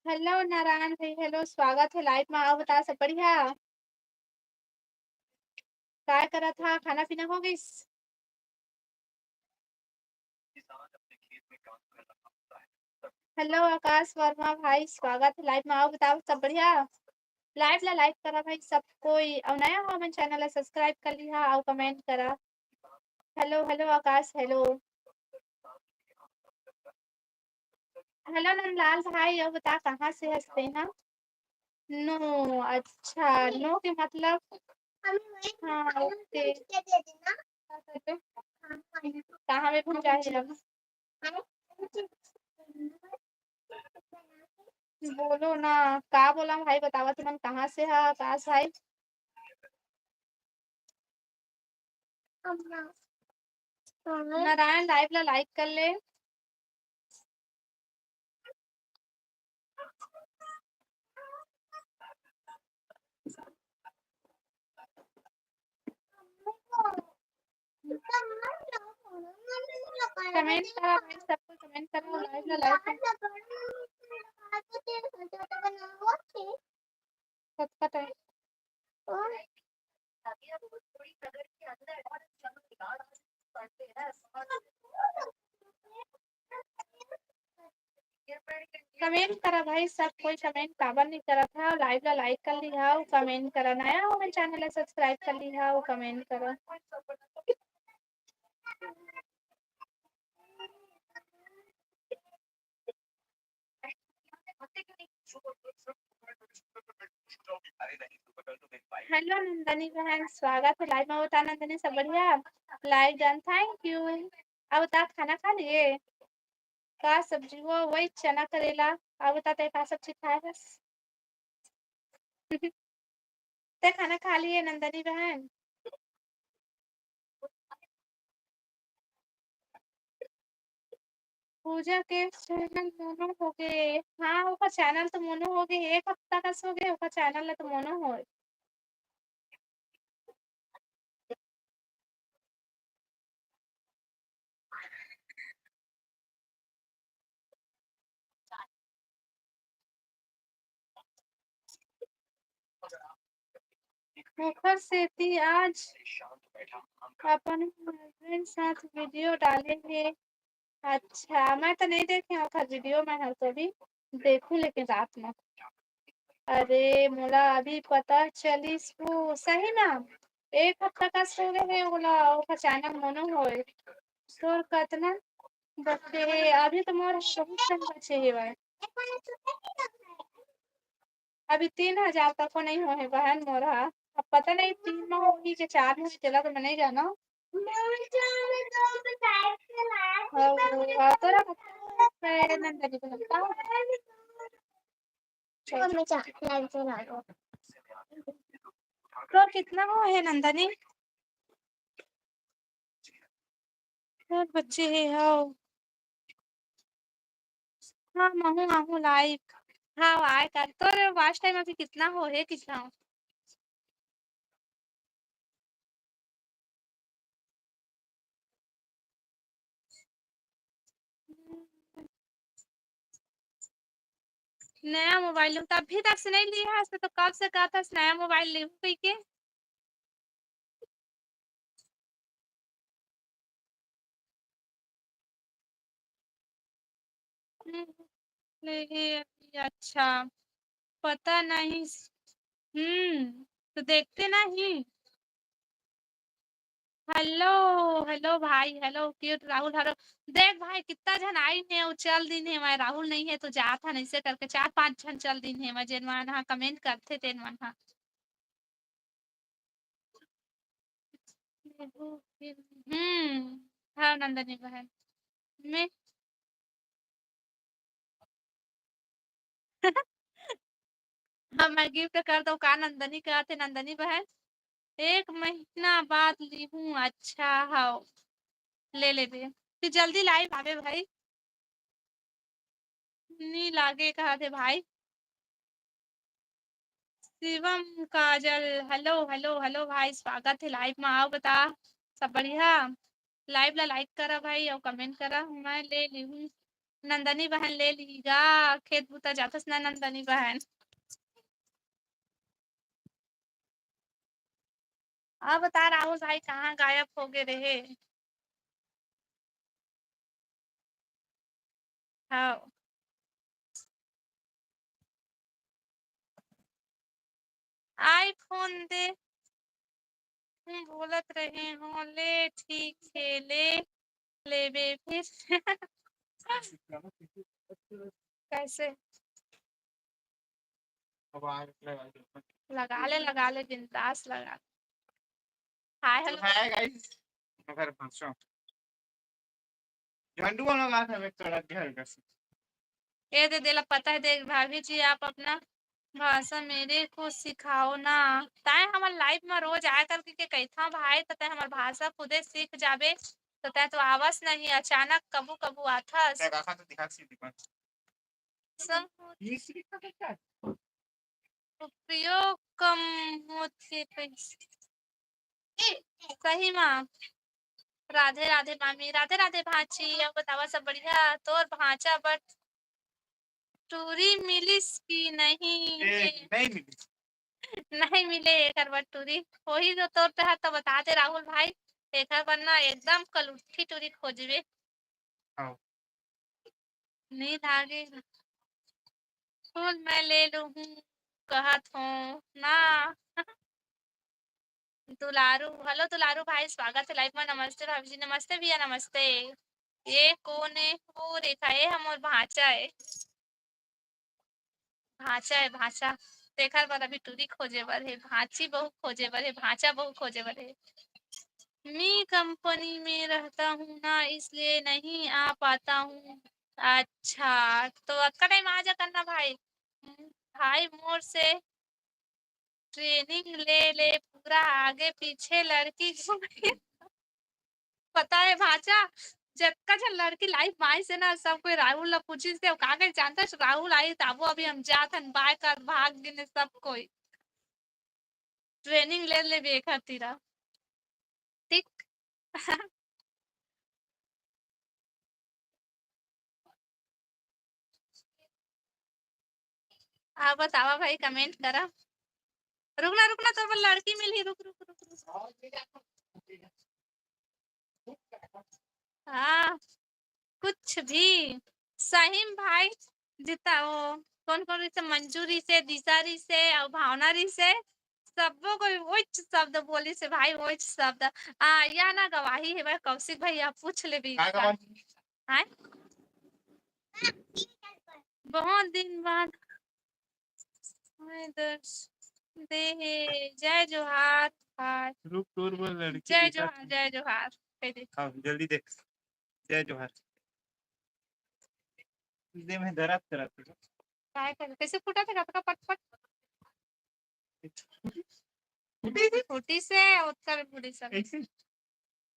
Hello नारायण भाई, hello, स्वागत हे live मा। अउ बता, सब बढ़िया? काय करत हा, खाना पीना हो गइस? Hello आकाश वर्मा भाई, स्वागत हे live मा। अउ बताओ, सब बढ़िया? Live ला like करा भाई सब कोई, अउ नया हो हमन channel ला subscribe कर लिहा अउ comment करा। Hello, hello आकाश, hello। Hello नंदलाल भाई, अउ बता, कहाँ से हस तेहा? No, अच्छा, no के मतलब? हाँ, OK। कहाँ में घुम जाए अब? बोलो ना, का बोला भाई, बतावा तुमन कहाँ से हा आकाश भाई? नारायण live ला like कर ले। Comment करा भाई, सबको comment करा, live ला like कर। कतका time? Comment करा भाई, सब कोई comment काबर नहीं करत हा? Live ला like कर लिहा, comment करा, नया हो हमर channel ला subscribe कर लिहा, comment करा। Hello नंदनी बहन, स्वागत हे live में। बता नंदनी, सब बढ़िया? Like done, thank you। अब बता, खाना खा लिए? का सब्जी हो? वही चना करेला। अब बता, ते का सब्जी खाए हस? ते खाना खा लिए नंदनी बहन? पूजा के channel मोनो हो गे। हाँ, ओकर channel तो मोनो हो गे, एक हफ्ता कस हो गे, ओकर channel ला तो मोनो होय। ओखर सेती आज अपन husband साथ video डाले हे। अच्छा, मैं तो नहीं देखे ओखर video, मैं हर कभी देखू लेकिन रात में। अरे, मोला अभी पता चलिस वो, सही में? एक हफ्ता कस हो गे हे ओला, ओखर channel मोनो होय। तोर कतना बचे हे? अभी तो मोर बहुत कम बचे हेवय। अभी तीन हजार तको नहीं होहे बहन मोर हा। अब पता नहीं तीन में होही के चार में होही, तेला तो मैं नहीं जानव। अउ, अउ तोरा कतना हे नंदनी बहन? तोर कितना होहे नंदनी? तोर बचे हे, हव। हाँ, महूँ आहूँ live। हाँ, आय कर। तोर watch time अभी कितना होहे, कितना? नया मोबाइल लूँ, त अभी तक से नहीं लिया है, तो कब से कहत हस नया मोबाइल लेहूँ कहिके? हम्म, नहीं, अच्छा, पता नहीं। हम्म, तो देखते नहीं। हेलो, हेलो भाई, हेलो क्यूट राहुल, हेलो। देख भाई, कितना झन आइन हे, वो चल दिन हे, मैं राहुल नहीं है तो जात हन, ऐसे करके चार पांच झन चल दिन हे, मैं जेन मन हा कमेंट करथे तेन मन हा। हम्म, हाँ नंदनी बहन, मैं हाँ, मैं गिफ्ट कर दो का नंदनी, कहत हे नंदनी बहन। एक महीना बाद लिहूं, अच्छा हव, ले लेबे। फिर जल्दी लाइव आवे भाई। नी लागे कहत हे भाई। शिवम काजल, हेलो, हेलो, हेलो भाई, स्वागत हे लाइव में, आओ बता, सब बढ़िया? लाइव ला लाइक करा भाई, अउ कमेंट करा, मैं ले लिहूं। नंदनी बहन ले लीगा, खेत बुता जाथस ना नंदनी बहन। अब बता राहुल भाई, कहाँ गायब हो गए रहे? हाँ। iPhone दे, हम बोलत रहे हो, ले ठीक है, ले लेबे फिर। कैसे? लगा ले, लगा ले, बिंदास लगा ले। हाय, हेलो। हाय, गाइस। मगर फंसो। झंडू वाला बात है, मैं कड़क घर का। ए दे, देला पता है, देख भाभी जी, आप अपना भाषा मेरे को सिखाओ ना। ताय हमर लाइव में रोज आय करके के कहिथव भाई, त तय हमर भाषा खुदे सीख जाबे, त तय तो आवस नहीं, अचानक कभू कभू आथस। तय काका तो दिखा सी दीपक। सब ये सीख का क्या? उपयोग कम होथे पैसा। सही मा। राधे राधे मामी, राधे राधे भांची। अब बतावा सब बढ़िया? तोर भांचा बर टूरी मिलिस कि नहीं? ए, नहीं मिलिस। नहीं मिले एकर बर टूरी। होही जो तोर तहर तो बता दे राहुल भाई, एकर बर ना एकदम कलुट्ठी टूरी खोजबे। हाँ। नहीं लागे। फूल मैं ले लूँ हूँ, कहत हूँ ना। दुलारू, हेलो दुलारू भाई, स्वागत है लाइव में। नमस्ते भाभी जी, नमस्ते भैया, नमस्ते। ये कौन है? वो रेखा, ये हमर भांचा है। भांचा है, भांचा। तेखर बर अभी टूरी खोजे बर है, भांची बहू खोजे बर है, भांचा बहू खोजे बर है। मी कंपनी में रहता हूँ ना, इसलिए नहीं आ पाता हूँ। अच्छा, तो अतका टाइम आ जा करना भाई। भाई मोर से ट्रेनिंग ले ले, पूरा आगे पीछे लड़की घूम के। पता है भांचा, जतका झन लड़की लाइव में आइस हे ना, सब कोई राहुल ला पूछिस हे, का कहे जानथस, राहुल आही ताबो अभी हम जात हन, बाय कर भाग गिन हे सब कोई। ट्रेनिंग ले लेबे एखर तीरा। ठीक। आवा बतावा भाई, कमेंट करा। रुकना, रुकना, तोर बर लड़की मिलही, रुक, रुक, रुक, रुक। हाँ, कुछ भी। सहीम भाई, जिता वो, कौन कौन रहिसे, मंजू रहिसे, दिशा रहिसे, अउ भावना रहिसे, सबो कोई ओइच शब्द बोलिसे भाई, ओइच शब्द। आ, या ना गवाही हे भाई, कौशिक भाई, आप पूछ लेबे का इसका। गवाही? हैं? बहुत दिन बाद मैं दर्श दे हे। जय जोहार, हार। रुक, तोर बर लड़की जय दिखत जोहार, हे। जय जोहार। कह दे। हाँ, जल्दी देख। जय जोहार। दे मैं दरद करत हे। काय कर, कैसे फूटा थे कतका पट पट? फूटी से, फूटी से, उत्तर फूटी से। कैसे?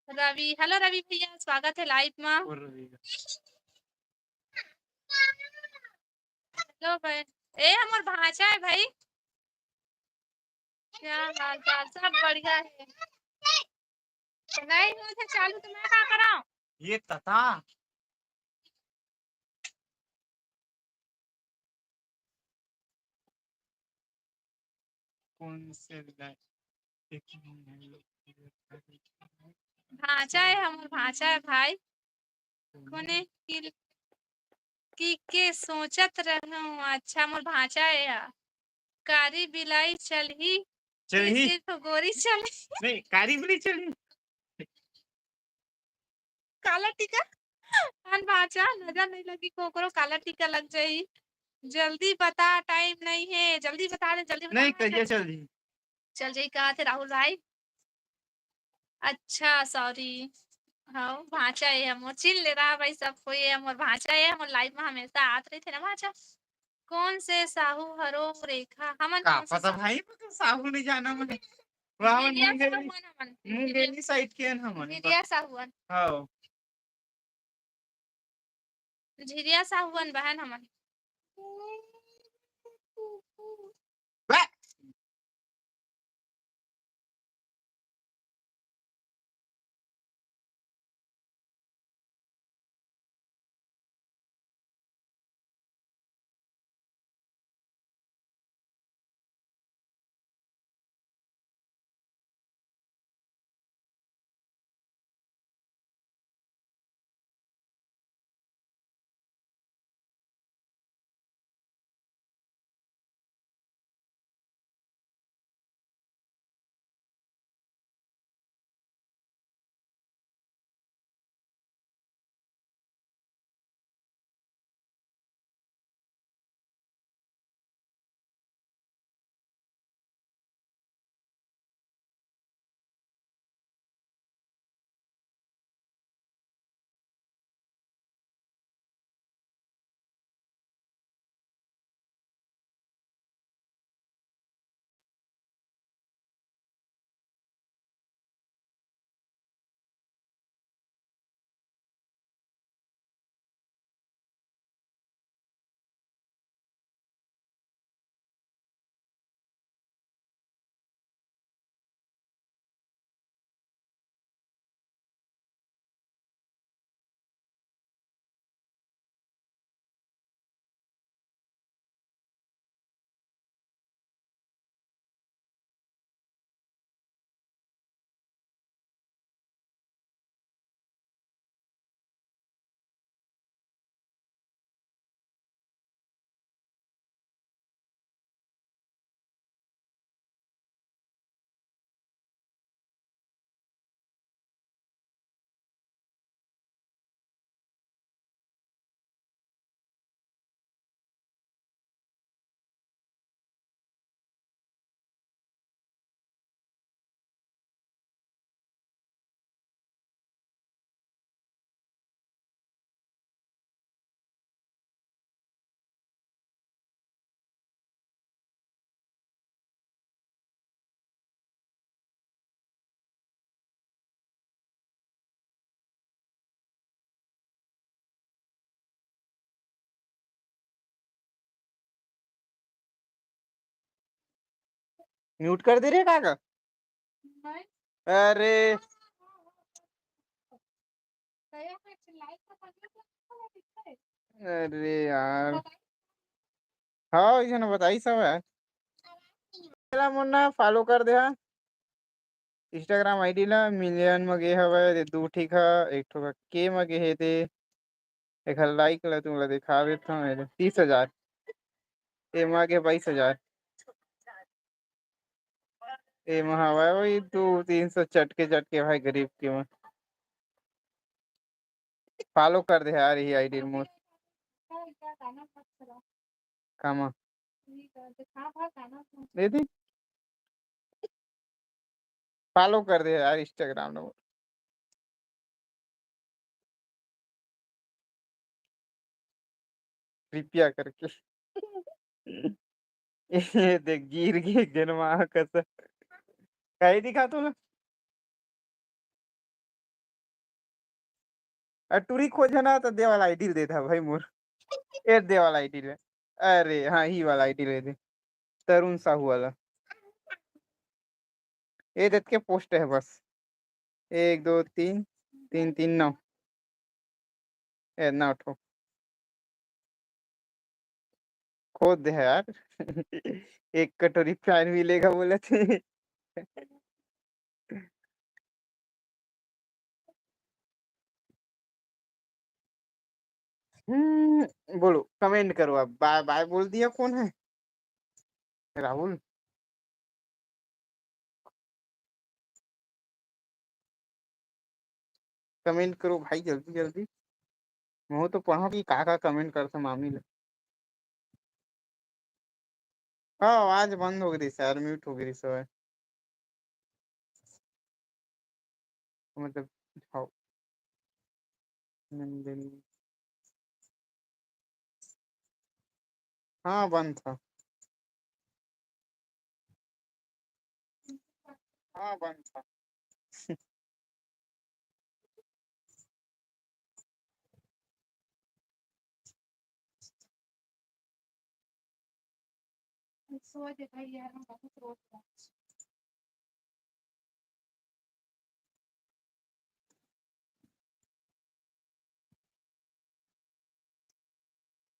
रवि, हेलो रवि भैया, स्वागत है लाइव में। और रवि का। हेलो भाई, ए हमर भांचा है भाई। क्या हाल चाल? सब बढ़िया है। नहीं होत हे चालू तो मैं का कराऊं? ये तता। कौन से बिलाई? एक मिनट। भांचा है, हमर भांचा है भाई। कोने की, की के सोचत रहूं? अच्छा, मोर भांचा है या। कारी बिलाई चलही, चलही। सिर्फ गोरी चलही। नहीं, कारी बिलाई चलही। काला टीका? अन भांचा, नजर नहीं लगी कोकरो, काला टीका लग जाई। जल्दी बता, टाइम नहीं है, जल्दी बता दे, जल्दी बता। नहीं, कहिया चल जी? चल जाई, कहा थे राहुल भाई। अच्छा, सॉरी। हाँ, भांचा है हमर, चिन ले रहा भाई, सब कोई है हमर, भांचा है हमर, लाइव में हमेशा आत रही थे ना भांचा। कौन से साहू हरो रेखा? हमन का कौन से पता साहू? भाई, मैं तो साहू नहीं जाना मैं। वहाँ झिरिया मुंगेली, साहू हन हमन। मुंगेली साइड के हन हमन। झिरिया साहू हन। हाँ। झिरिया साहू हन बहन हमन। बे! म्यूट कर दे रे काका। अरे। अरे यार। हाँ, इसे ना बताई सब है। चला मुन्ना, फॉलो कर दे हा। Instagram आईडी ला, मिलियन म गे हवय, दे दू ठीक ह, एक ठो के म गे हे दे। एखर लाइक ला तुमला दिखा देथव, एदे तीस हजार। ए म गे बाईस हजार। ए म हवय वही दू तीन सौ चटके चटके भाई गरीब के म। फॉलो कर दे यार, ये आईडी मोर। कामा? दे दे। फॉलो कर दे यार Instagram ला। कृपया करके। ए देख, गिर गे जनवा कस। काहे दिखा तोला? अ, टूरी खोजना त दे वाला आईडी दे था भाई मोर। ए दे वाला आईडी ले। अरे हाँ, ही वाला आईडी ले दे। तरुण साहू वाला। ए देख के पोस्ट है बस। एक, दो, तीन, तीन, तीन, नौ। ए, नौ ठो। हो दे यार। एक कटोरी प्याज मिलेगा बोला थे। हम्म, बोलो, कमेंट करो आप। बाय बाय बोल दिया, कौन है? राहुल। कमेंट करो भाई, जल्दी जल्दी। मैं तो पढ़ा कि का का कमेंट करता मामी ले। हाँ, आवाज बंद हो गई सर, म्यूट हो गई सर। मतलब, हाँ। नंदिनी। हाँ, बंद था। हाँ, बंद था।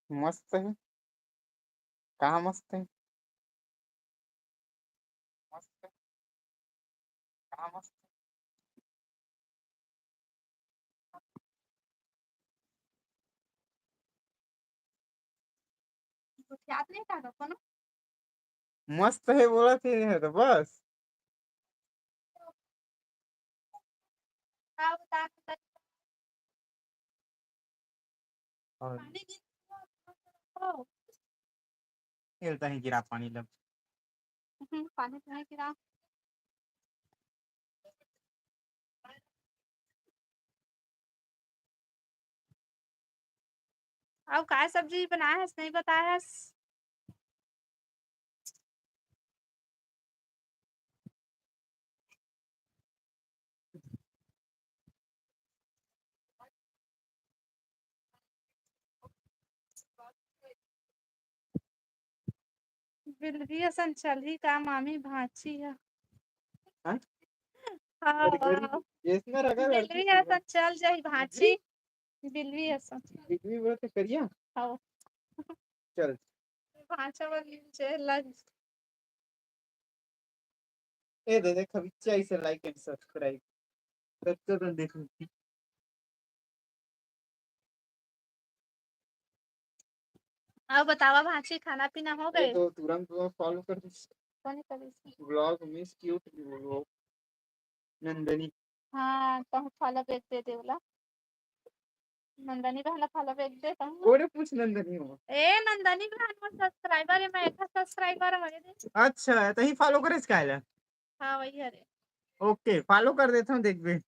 मस्त है। कहाँ मस्त है? मस्त है। कहाँ मस्त है? गोठियात नहीं था कोनो? मस्त है बोला थे, है तो बस। का बता, और पानी गिर, ओ। खेलता ही गिरा पानी लब। हम्म, पानी तो नहीं गिरा। अउ का सब्जी बनाए हस, नहीं बताए हस? बिलवी असन चलही का मामी भांची ह? हाँ? हाँ, अरे गरीब, हाँ। ये इसमें रखा है, बिलवी असन चल जाही भांची। बिलवी असन। बिलवी बोलत हे करिया? हाँ। चल। भांचा बन चेहला। ए दे, देख, अभी चाहिए से like and subscribe। तब तो तुम देखो। अउ बतावा भांची, खाना पीना हो ए गए? तो तुरंत वो फॉलो कर दे। कौन कर दे? Vlog Miss Cute Vlog। Nandini. हाँ, कहूँ फॉलो बैक दे दे वाला। नंदनी बहन ला फॉलो बैक दे कहूँ। ओरे पूछ नंदनी हो। ए, नंदनी बहन मोर सब्सक्राइबर है, मैं एक सब्सक्राइबर हूँ, ये दे। अच्छा, तहीं फॉलो करे काहे ला? हाँ, वही हरे। ओके, फॉलो कर देता हूँ, देखबे।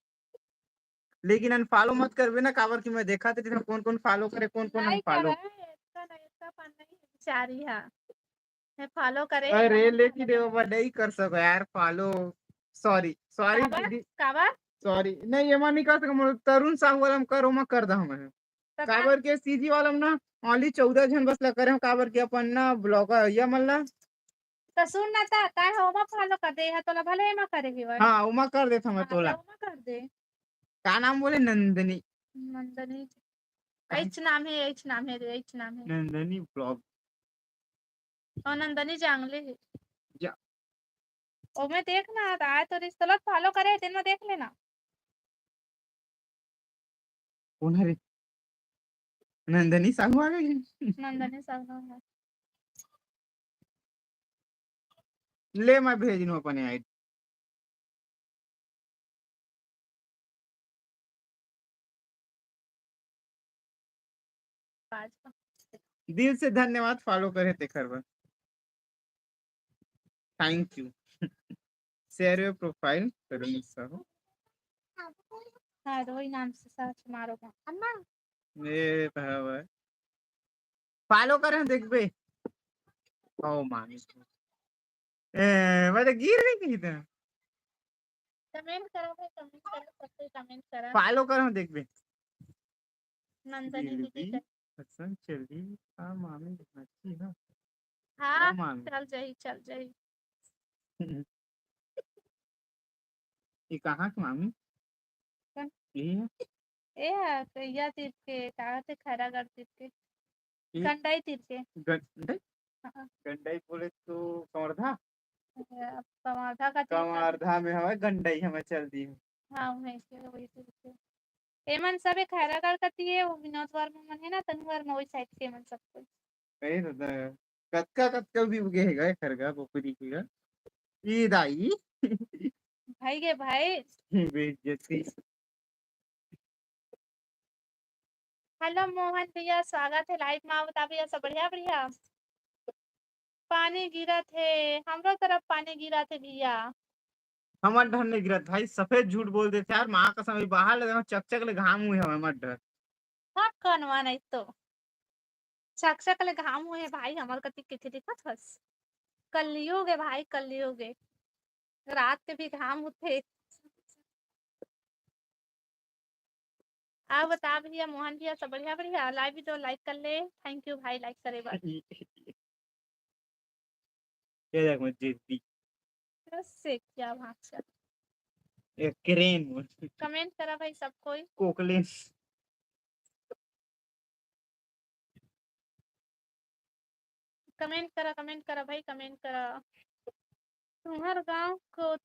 लेकिन अनफॉलो मत करबे ना, काबर कि मैं देखा थे कौन कौन फॉलो करे, कौन कौन नहीं अनफॉलो। करे, इतना नहीं, इतना फन नहीं है बेचारी, हाँ। मैं फॉलो करे अरे, हूँ, लेकिन फॉलो ये वो नहीं कर सको यार, फॉलो। सॉरी, सॉरी काबर? दीदी। काबर? सॉरी, नहीं, ये मैं नहीं कर सकता, मतलब, तरुण साहू वाला में करो, मैं कर दहूँ मैं। तो का? काबर के सीजी वाला में ना, only चौदह झन बस ला करे हूँ, काबर के अपन ना ब्लॉगर, ये मन ला। तो सुन ना, ता, ताय हो, ओमा फॉलो कर दे, यहाँ तोला भले एमा करे के बा। हाँ, ओमा कर देता मैं हाँ, तोला। तो ओमा कर दे। का नाम बोले? नंदनी। नंदनी। कहाँ? एच नाम है, एच नाम है रे, एच नाम है। नंदनी ब्लॉग। और नंदनी जांगले है। जा। ओमे देख ना, आय तो रिश्तलत फॉलो करे, तेन में देख लेना। कौन हरे? नंदनी साहू आ गई। नंदनी साहू आ गई। ले, मैं भेज दूँ अपने आईडी। दिल से धन्यवाद फॉलो करे तेकर बर। Thank you। Share your profile करो मिस साहू। हाँ, रोई नाम से सर्च मारो। अम्मा। ए भावा। फॉलो करे देखबे। ओ मामी। ए, मैं तो गिर गई कहीं तो। कमेंट करो भाई, कमेंट करो, सब कोई कमेंट करो। फॉलो करो देखबे। नंदनी दीदी दीदी का। पसंद चली, हाँ मामी भांची ना। हाँ, हाँ, मामी। चल जाही, चल जाही। ये कहाँ के मामी? कौन? ये है? ए हा, कहिया तीर के, का कहते, खैरागढ़ तीर के। ये कंडई तीर के। गंडई? गंडई बोले तो कवर्धा? अब कवर्धा का चीज है। कवर्धा में हवय, गंडई हवय, चल दी। हाँ, वहीं से, वही से, वही से। एमन सब एक खैरागढ़ कती है, वो विनोद वर्मा मन है ना, तनु वर्मा, वही साइड के एमन सब कोई। कहीं तो द-, कतका, कतका भी उगे है गा, खरगा, बोकरी के गा। ई दाई। भाई गे भाई। बेइज्जती। हेलो मोहन भैया, स्वागत है लाइव में। आओ बता भैया, सब बढ़िया, बढ़िया? पानी गिरत हे, हमरो तरफ पानी गिरत हे भैया। हमर डहर नइ गिरत भाई, सफेद झूठ बोल देथे यार, माँ कसम, अभी बाहर ले देखो, चकचक ले घाम हुए हवय हमर डहर। हाँ, कनवा नहीं तो। चकचक ले घाम हुए हे भाई, हमर कति किथे दिखत हस? कलयुग हे भाई, कलयुग हे। रात के भी घाम होथे। आप बता भैया, मोहन भैया, सब बढ़िया, बढ़िया? लाइव वीडियो लाइक कर ले। Thank you भाई, लाइक करे बर। ये देख, मैं जेबी। से क्या भाषा? ए, क्रेन। कमेंट करा भाई सब कोई। कोकलेन। कमेंट करा, कमेंट करा भाई, कमेंट करा। तुम्हर गांव को,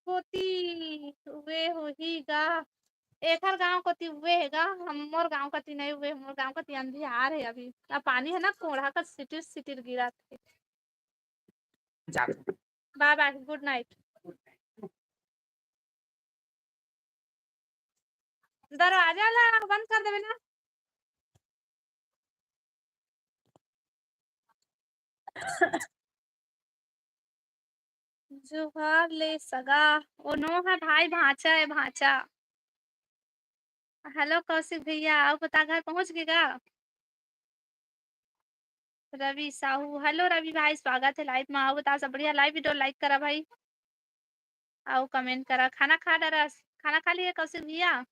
कोती हुए होही गा? एखर गांव कोती हुए हे गा, हमर गांव कती नहीं हुए, हमर गांव कती अंधियार है अभी। अब पानी है ना, कोढ़ा का सिटिर सिटिर गिरा थे। जा। बाय बाय, गुड नाइट। दरवाजा ला बंद कर देवे ना। जोहार ले सगा, ओ नो है भाई, भांचा है, भांचा। हेलो कौशिक भैया, आओ बता, घर पहुंच गए का? रवि साहू, हेलो रवि भाई, स्वागत है लाइव में। आओ बता, सब बढ़िया? लाइव वीडियो लाइक करा भाई, आओ कमेंट करा। खाना खा डरा, खाना खा लिए कौशिक भैया?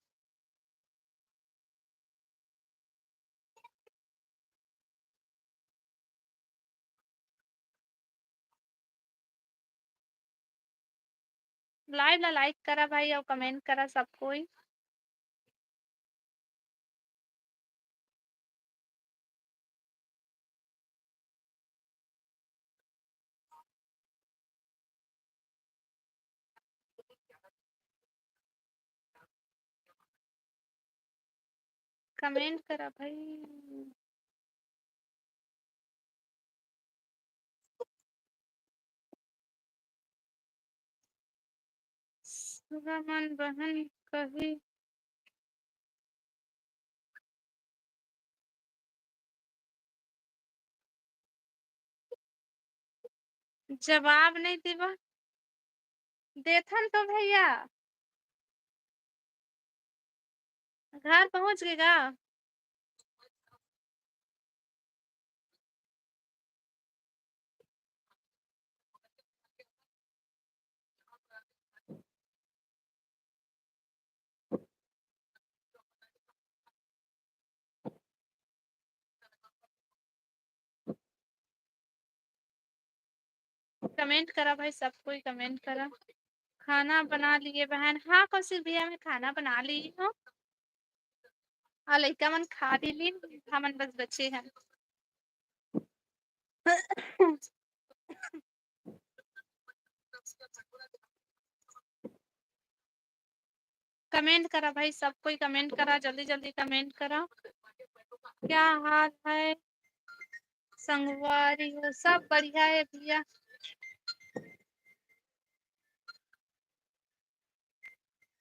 लाइव ला लाइक करा भाई, और कमेंट करा सब कोई। कमेंट करा भाई। सुगमन बहन कही। जवाब नहीं देवा, देथन तो भैया। घर पहुंच गए का? कमेंट करा भाई, सब कोई कमेंट करा। खाना बना लिए बहन? हाँ कौशिक भैया, मैं खाना बना ली हूँ, और लइका मन खा भी लीन, हमन बस बचे हैं। कमेंट करा भाई, सब कोई कमेंट करा, जल्दी जल्दी कमेंट करा। क्या हाल है संगवारी हो? सब बढ़िया है भैया।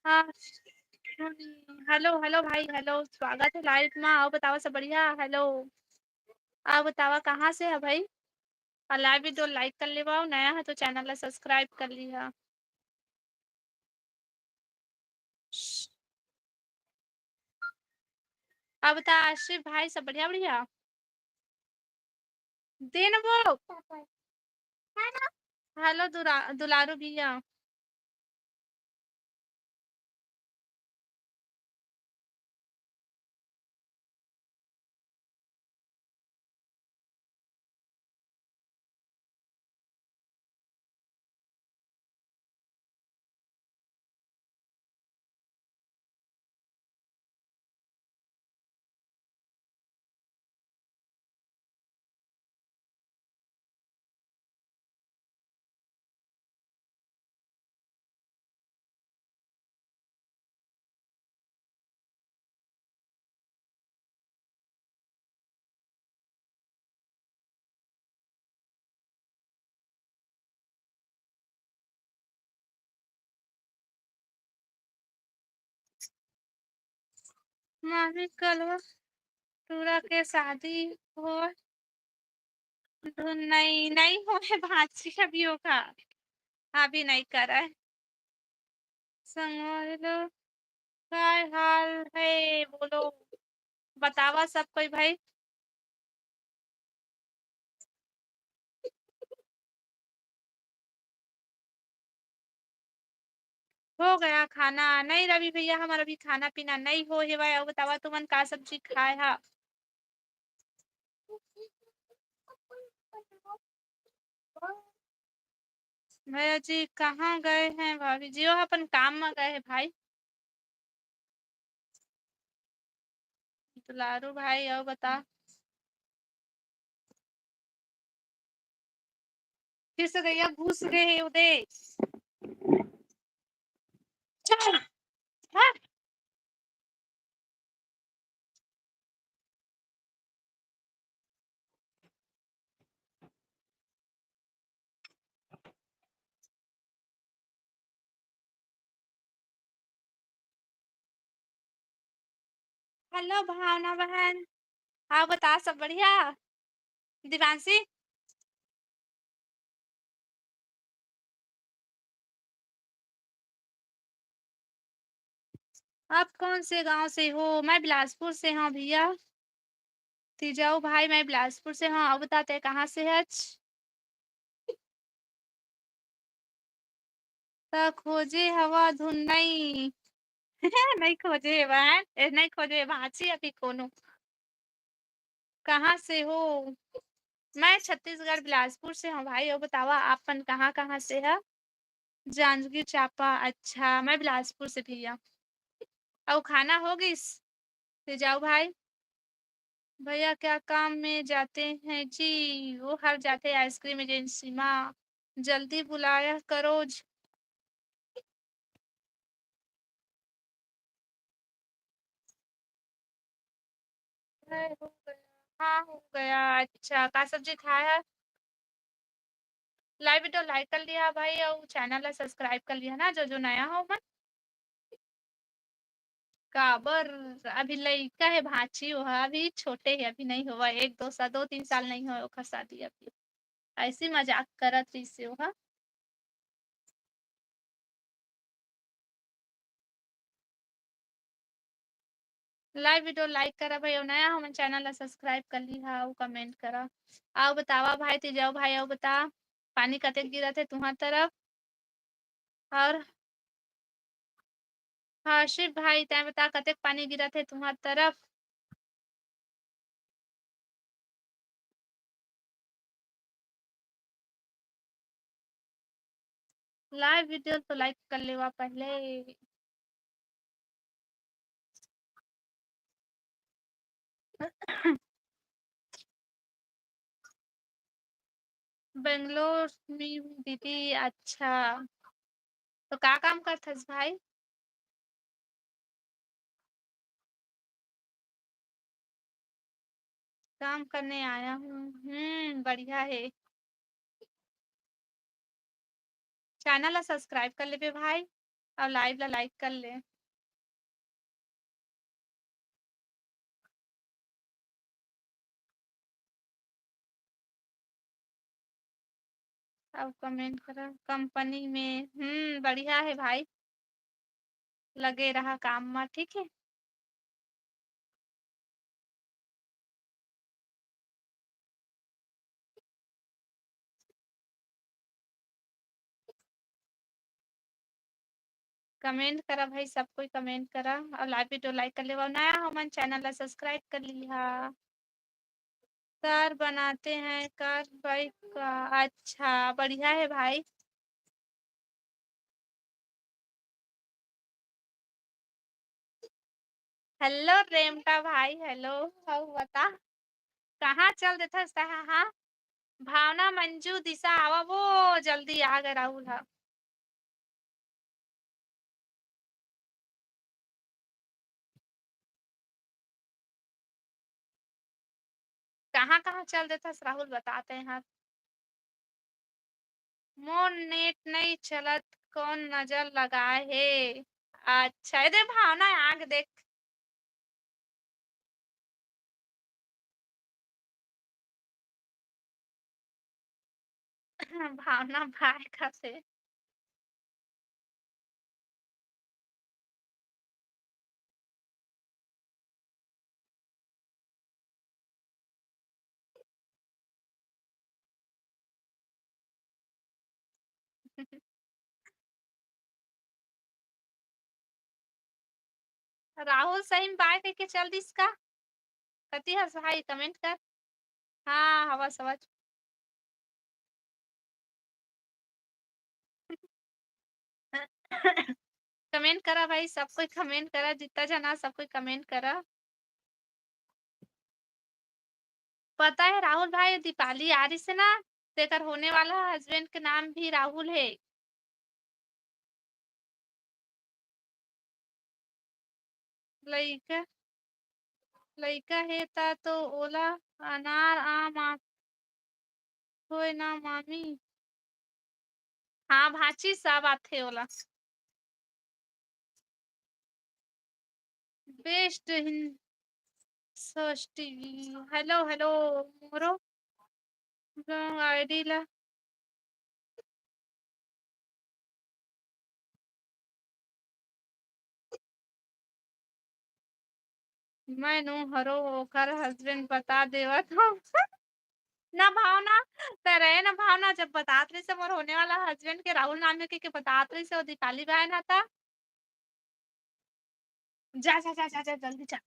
हाँ, हेलो हेलो भाई, हेलो, स्वागत है लाइव में। आओ बतावा सब बढ़िया? हेलो, आओ बतावा कहाँ से है भाई? और लाइव वीडियो लाइक कर लेवा, नया है तो चैनल ला सब्सक्राइब कर लिहा। अब बता आशिफ भाई, सब बढ़िया बढ़िया? देन वो। हेलो दुरा-, दुलारू भैया। मामी कलवा टूरा के शादी होय धुन नई, नई होय भांची अभी ओखर, अभी नई करय। संगवारी लोग, काय हाल है बोलो, बतावा सब कोई भाई। हो गया खाना? नहीं रवि भैया, हमर अभी खाना पीना नहीं हो हेवय। अउ बतावा तुमन का सब्जी खाए हा? भैया जी कहाँ गए हैं? भाभी जी वो अपन काम में गए हैं भाई। दुलारू भाई, अउ बता। फिर से गैया घुस गए हे उदय। चल, हाँ। हेलो भावना बहन, हाँ बता, सब बढ़िया? दिवांशी, आप कौन से गांव से हो? मैं बिलासपुर से हूँ भैया। तीजाऊ भाई, मैं बिलासपुर से हूँ। अब बताते कहाँ से है? त खोजे हवा धुन नहीं। नहीं खोजे बहन, ए, नहीं खोजे भांची अभी कोनो। कहाँ से हो? मैं छत्तीसगढ़ बिलासपुर से हूँ भाई। और बतावा आप मन कहाँ कहाँ से है? जांजगीर चांपा। अच्छा, मैं बिलासपुर से भैया। और खाना हो गइस? ले जाओ भाई। भैया क्या काम में जाते हैं जी? वो हर जाते आइसक्रीम एजेंसी मा। जल्दी बुलाया करो जी। है, हो गया। हाँ, हो गया। अच्छा, का सब्जी खाए है? लाइव वीडियो लाइक कर लिया भाई, और चैनल ला सब्सक्राइब कर लिया ना, जो जो नया हो मन। काबर? अभी लइका है भांची, वो अभी छोटे है, अभी नहीं होवा, एक दो साल, दो तीन साल नहीं होए ओखर शादी अभी। ऐसी मजाक करत रहिसे ओहा। लाइव वीडियो लाइक करा भाई, और नया हमन चैनल ला सब्सक्राइब कर लिहा, अउ कमेंट करा, अउ बतावा भाई, तेजाऊ भाई, अउ बता, पानी कतेक गिरत हे तुंहर तरफ? और हर्षित भाई, तैं बता, कतेक पानी गिरत हे तुंहर तरफ? लाइव वीडियो तो लाइक कर लेवा पहले। बेंगलोर में हूँ दीदी। अच्छा, तो का काम करथस भाई? काम करने आया हूँ। हम्म, बढ़िया है। चैनल ला सब्सक्राइब कर लेबे भाई, और लाइव ला लाइक कर ले। अब कमेंट करा, कंपनी में। हम्म, बढ़िया है भाई, लगे रहा काम में, ठीक है। कमेंट करा भाई, सब कोई कमेंट करा, और लाइव वीडियो लाइक कर लेवा, नया हो मन चैनल ला सब्सक्राइब कर लिहा। कार बनाते हैं, कार बाइक का। अच्छा, बढ़िया है भाई। हेलो रेमटा भाई, हेलो। अउ बता, कहाँ चल देथस तहाँ? हाँ, भावना, मंजू, दिशा, आवा वो, जल्दी आ गे राहुल हा। कहाँ-कहाँ चल देथस राहुल, बताते हैं। मोर नेट नई चलत, कौन नजर लगाए हे? अच्छा, एदे भावना आग देख। भावना भाई का से। राहुल सही में बाय कहिके चल दिस का? कति हस भाई, कमेंट कर। हाँ, हवस, हवस। कमेंट करा भाई, सब कोई कमेंट करा, जितना जना सब कोई कमेंट करा। पता है राहुल भाई, दीपाली आ रही से ना, तेकर होने वाला हस्बैंड के नाम भी राहुल है। लइका, लइका हे ता तो ओला अनार आम आ-, होय ना मामी। हाँ भाची, सब आथे ओला। बेस्ट हिन-, सोच टीवी। हेलो, हेलो, मोरो रॉन्ग आईडी ला। मैं नो हरो ओकर हस्बैंड बता देवत हूँ। ना भावना, त रहे ना भावना, जब बतात रही से मोर होने वाला हस्बैंड के राहुल नाम है के, के बतात रही से वो दीपाली बहन आता। जा, जा, जा, जा, जा, जल्दी जा।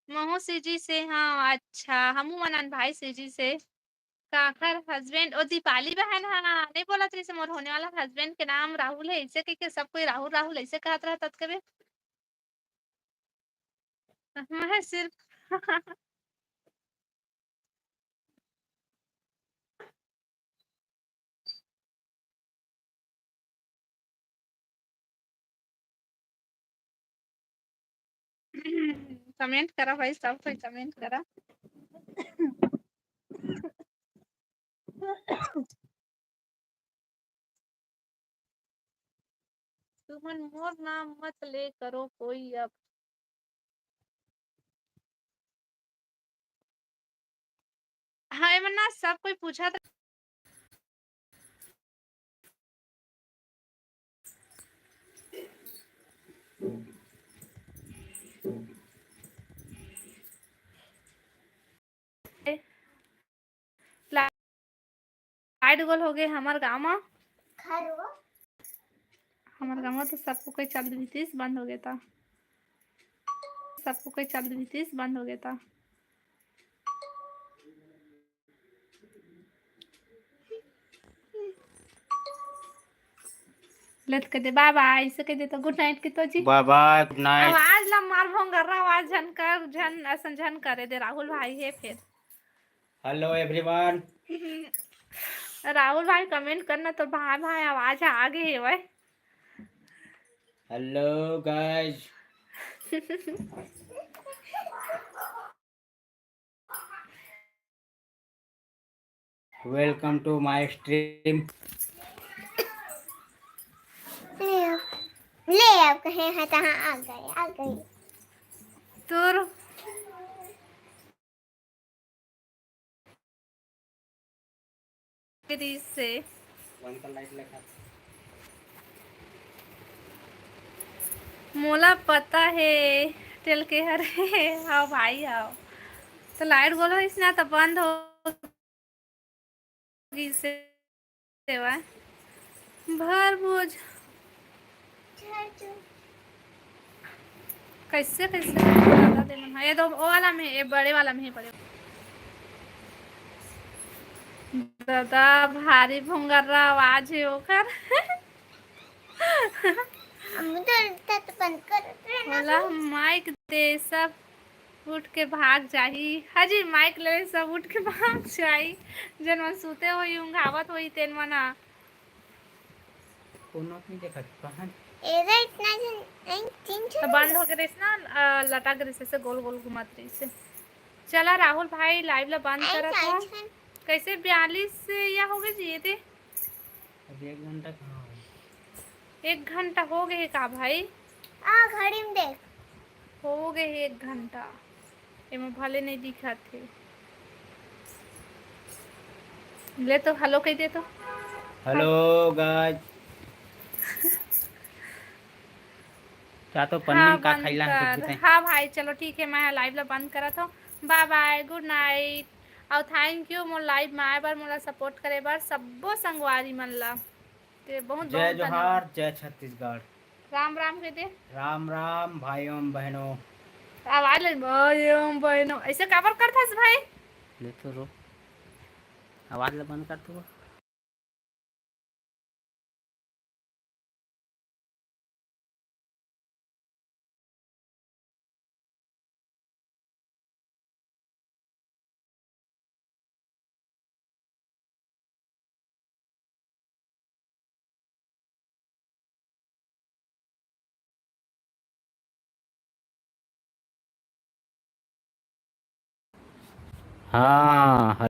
महू सीजी से, हाँ, अच्छा, हमू मनन भाई सीजी से। काकर हस्बैंड, ओ दीपाली बहन, हाँ, नहीं बोलत रही से मोर होने वाला हस्बैंड के नाम राहुल है, ऐसे कह के सब कोई राहुल, राहुल ऐसे कहत रहत कबे। मैं सिर्फ कमेंट करा भाई, सब कोई कमेंट करा। तुमन मोर नाम मत ले करो कोई अब। हाँ, एमन ना सब कोई पूछत लाइट गोल हो गए हमर गाँव म। हमर गाँव म तो सबको कोई चल रही थी, बंद हो गया था। सबको कोई चल रही थी, बंद हो गया था। लेट कर दे, बाय बाय, इसे कह दे तो गुड नाइट के तो जी। बाय बाय, गुड नाइट। आवाज ला मार भोंगर्रा, आवाज झन कर, झन, असन झन करे दे, राहुल भाई है फिर। Hello everyone. राहुल भाई कमेंट करना तो भाई, भाई आवाज आ गई है भाई। Hello guys. Welcome to my stream। ले आओ, ले आओ, कहे हैं, तहाँ आ गए, आ गए। तोर से मोला पता है, टेल के हरे। हाँ भाई, हाँ। तो लाइट गोल होइस ना, तो बंद हो गइस हे। भर भोज। कैसे, कैसे दादा दे मन? ये तो वो वाला में, ये बड़े वाला में है, बड़े। दादा, भारी भोंगर्रा आवाज है ओकर। हम तो तत बंद कर रहे ना। बोला, "माइक दे, सब उठ के भाग जाही।" हाँ जी, माइक ले, सब उठ के भाग जाही। जन मन सुते होही, ऊँघावत होही, तेन मन ह। कोनो नहीं देखत, कहाँ? एदा इतना जन, नहीं, तीन तो बंद हो गए रहिस ना, अ, लटा गए रहिस, ऐसे गोल गोल घुमत रहिस। चला राहुल भाई, लाइव ला बंद करत हो। कैसे बयालीस या हो गए जी, ये दे। अभी एक घंटा कहाँ हो गया? एक घंटा हो गए हे का भाई? आ, घड़ी में देख। हो गए हे एक घंटा। एमा भले नहीं दिखत हे। ले तो हेलो कह दे तो। हेलो गाइस। क्या तो पन्नी हाँ, में का बंद खाइला हम कर। कुछ नहीं। हाँ भाई, चलो ठीक है, मैं लाइव ला बंद करत हूँ। बाय बाय, गुड नाइट। और थैंक यू मोर लाइव में आए बर, मोला सपोर्ट करे बर सब्बो संगवारी मन ला। ते बहुत जय बहुत जोहार, धन्यवाद। जय छत्तीसगढ़। राम राम कह दे। राम राम भाइयों बहनों। आवाज ले, भाइयों बहनों, ऐसे काबर करथस भाई? ले तो रो, आवाज ला बंद कर तू। हाँ,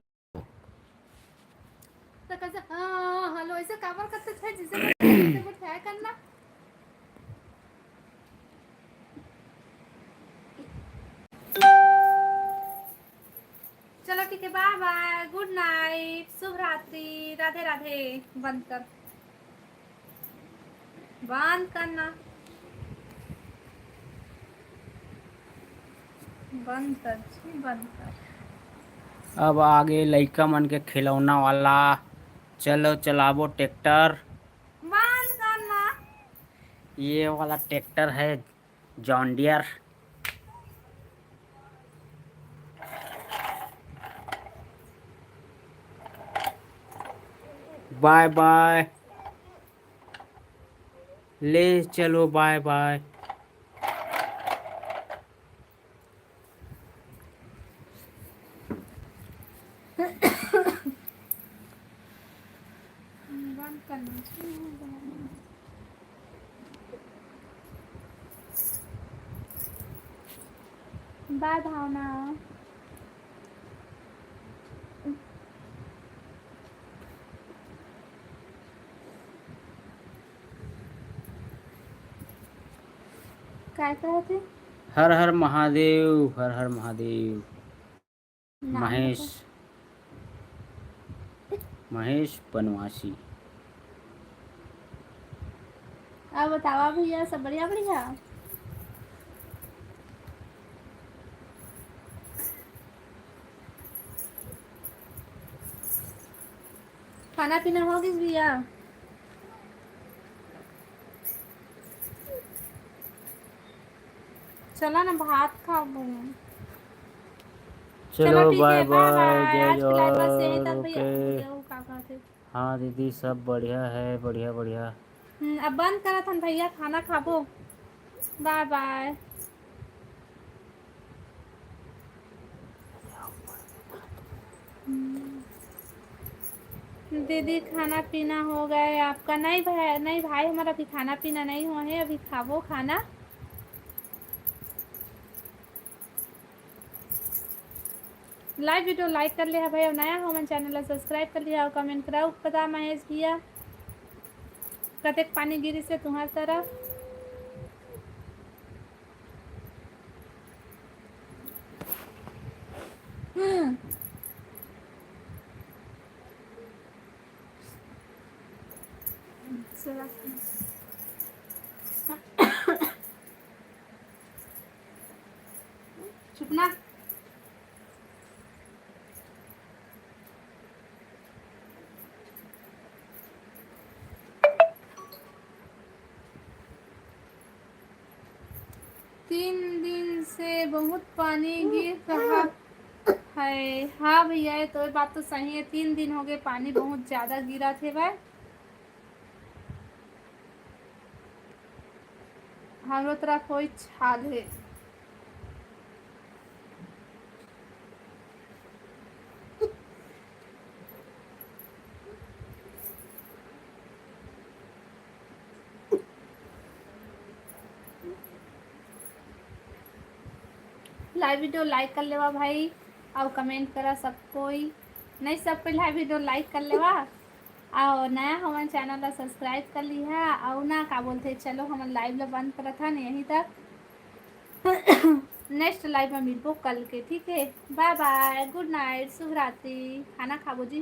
तो कैसे, हाँ, हेलो, ऐसे काबर करते थे, जिसे बोलते थे, करना। चलो ठीक है, बाय बाय, गुड नाइट, शुभ रात्रि, राधे राधे। बंद कर, बंद करना, बंद कर जी, बंद कर। अब आगे लइका मन के खिलौना वाला, चलो चलाबो ट्रैक्टर। बंद करना। ये वाला ट्रैक्टर है जॉन डियर। बाय बाय, ले चलो बाय बाय। बंद करना। बाय भावना। काय कहत हे? हर हर महादेव, हर हर महादेव। नाम महेश, बता। महेश बनवासी। अउ बतावा भैया, सब बढ़िया, बढ़िया? खाना पीना हो गिस भैया? चला ना, भात खाबो। चलो, चलो, ठीक है, बाय बाय, बाय, जय आज की लाइव बस यहीं तक जोहार, भैया। ओके। भैया, वो का कहते? हाँ दीदी, सब बढ़िया है, बढ़िया, बढ़िया। हम्म, अब बंद करत हन भैया, खाना खाबो। बाय बाय। हम्म। दीदी, खाना पीना हो गए आपका? नहीं भाई, नहीं भाई, हमारा अभी खाना पीना नहीं हुआ है, अभी खाबो खाना। लाइव वीडियो लाइक कर लिया भाई, और नया हो मन चैनल ला सब्सक्राइब कर लिया और कमेंट कराओ। पता महेश भैया, कतेक पानी गिरिस हे तुम्हार तरफ? हम्म। चुप ना। तीन दिन से बहुत पानी गिर रहा है। हाँ भैया, ये तो, ये बात तो सही है, तीन दिन हो गए, पानी बहुत ज्यादा गिरा थे भाई। हमरो तरफ कोई हाल है। लाइव वीडियो लाइक कर लेवा भाई, और कमेंट करा सब कोई। नहीं, सब कोई लाइव वीडियो लाइक कर लेवा, और नया हमन चैनल ला सब्सक्राइब कर लिहा, और ना का बोलते, चलो हमन लाइव ला बंद करत हन यहीं तक। नेक्स्ट लाइव में मिलबो कल के, ठीक है? बाय बाय, गुड नाइट, शुभ रात्रि। खाना खाबो जी हम।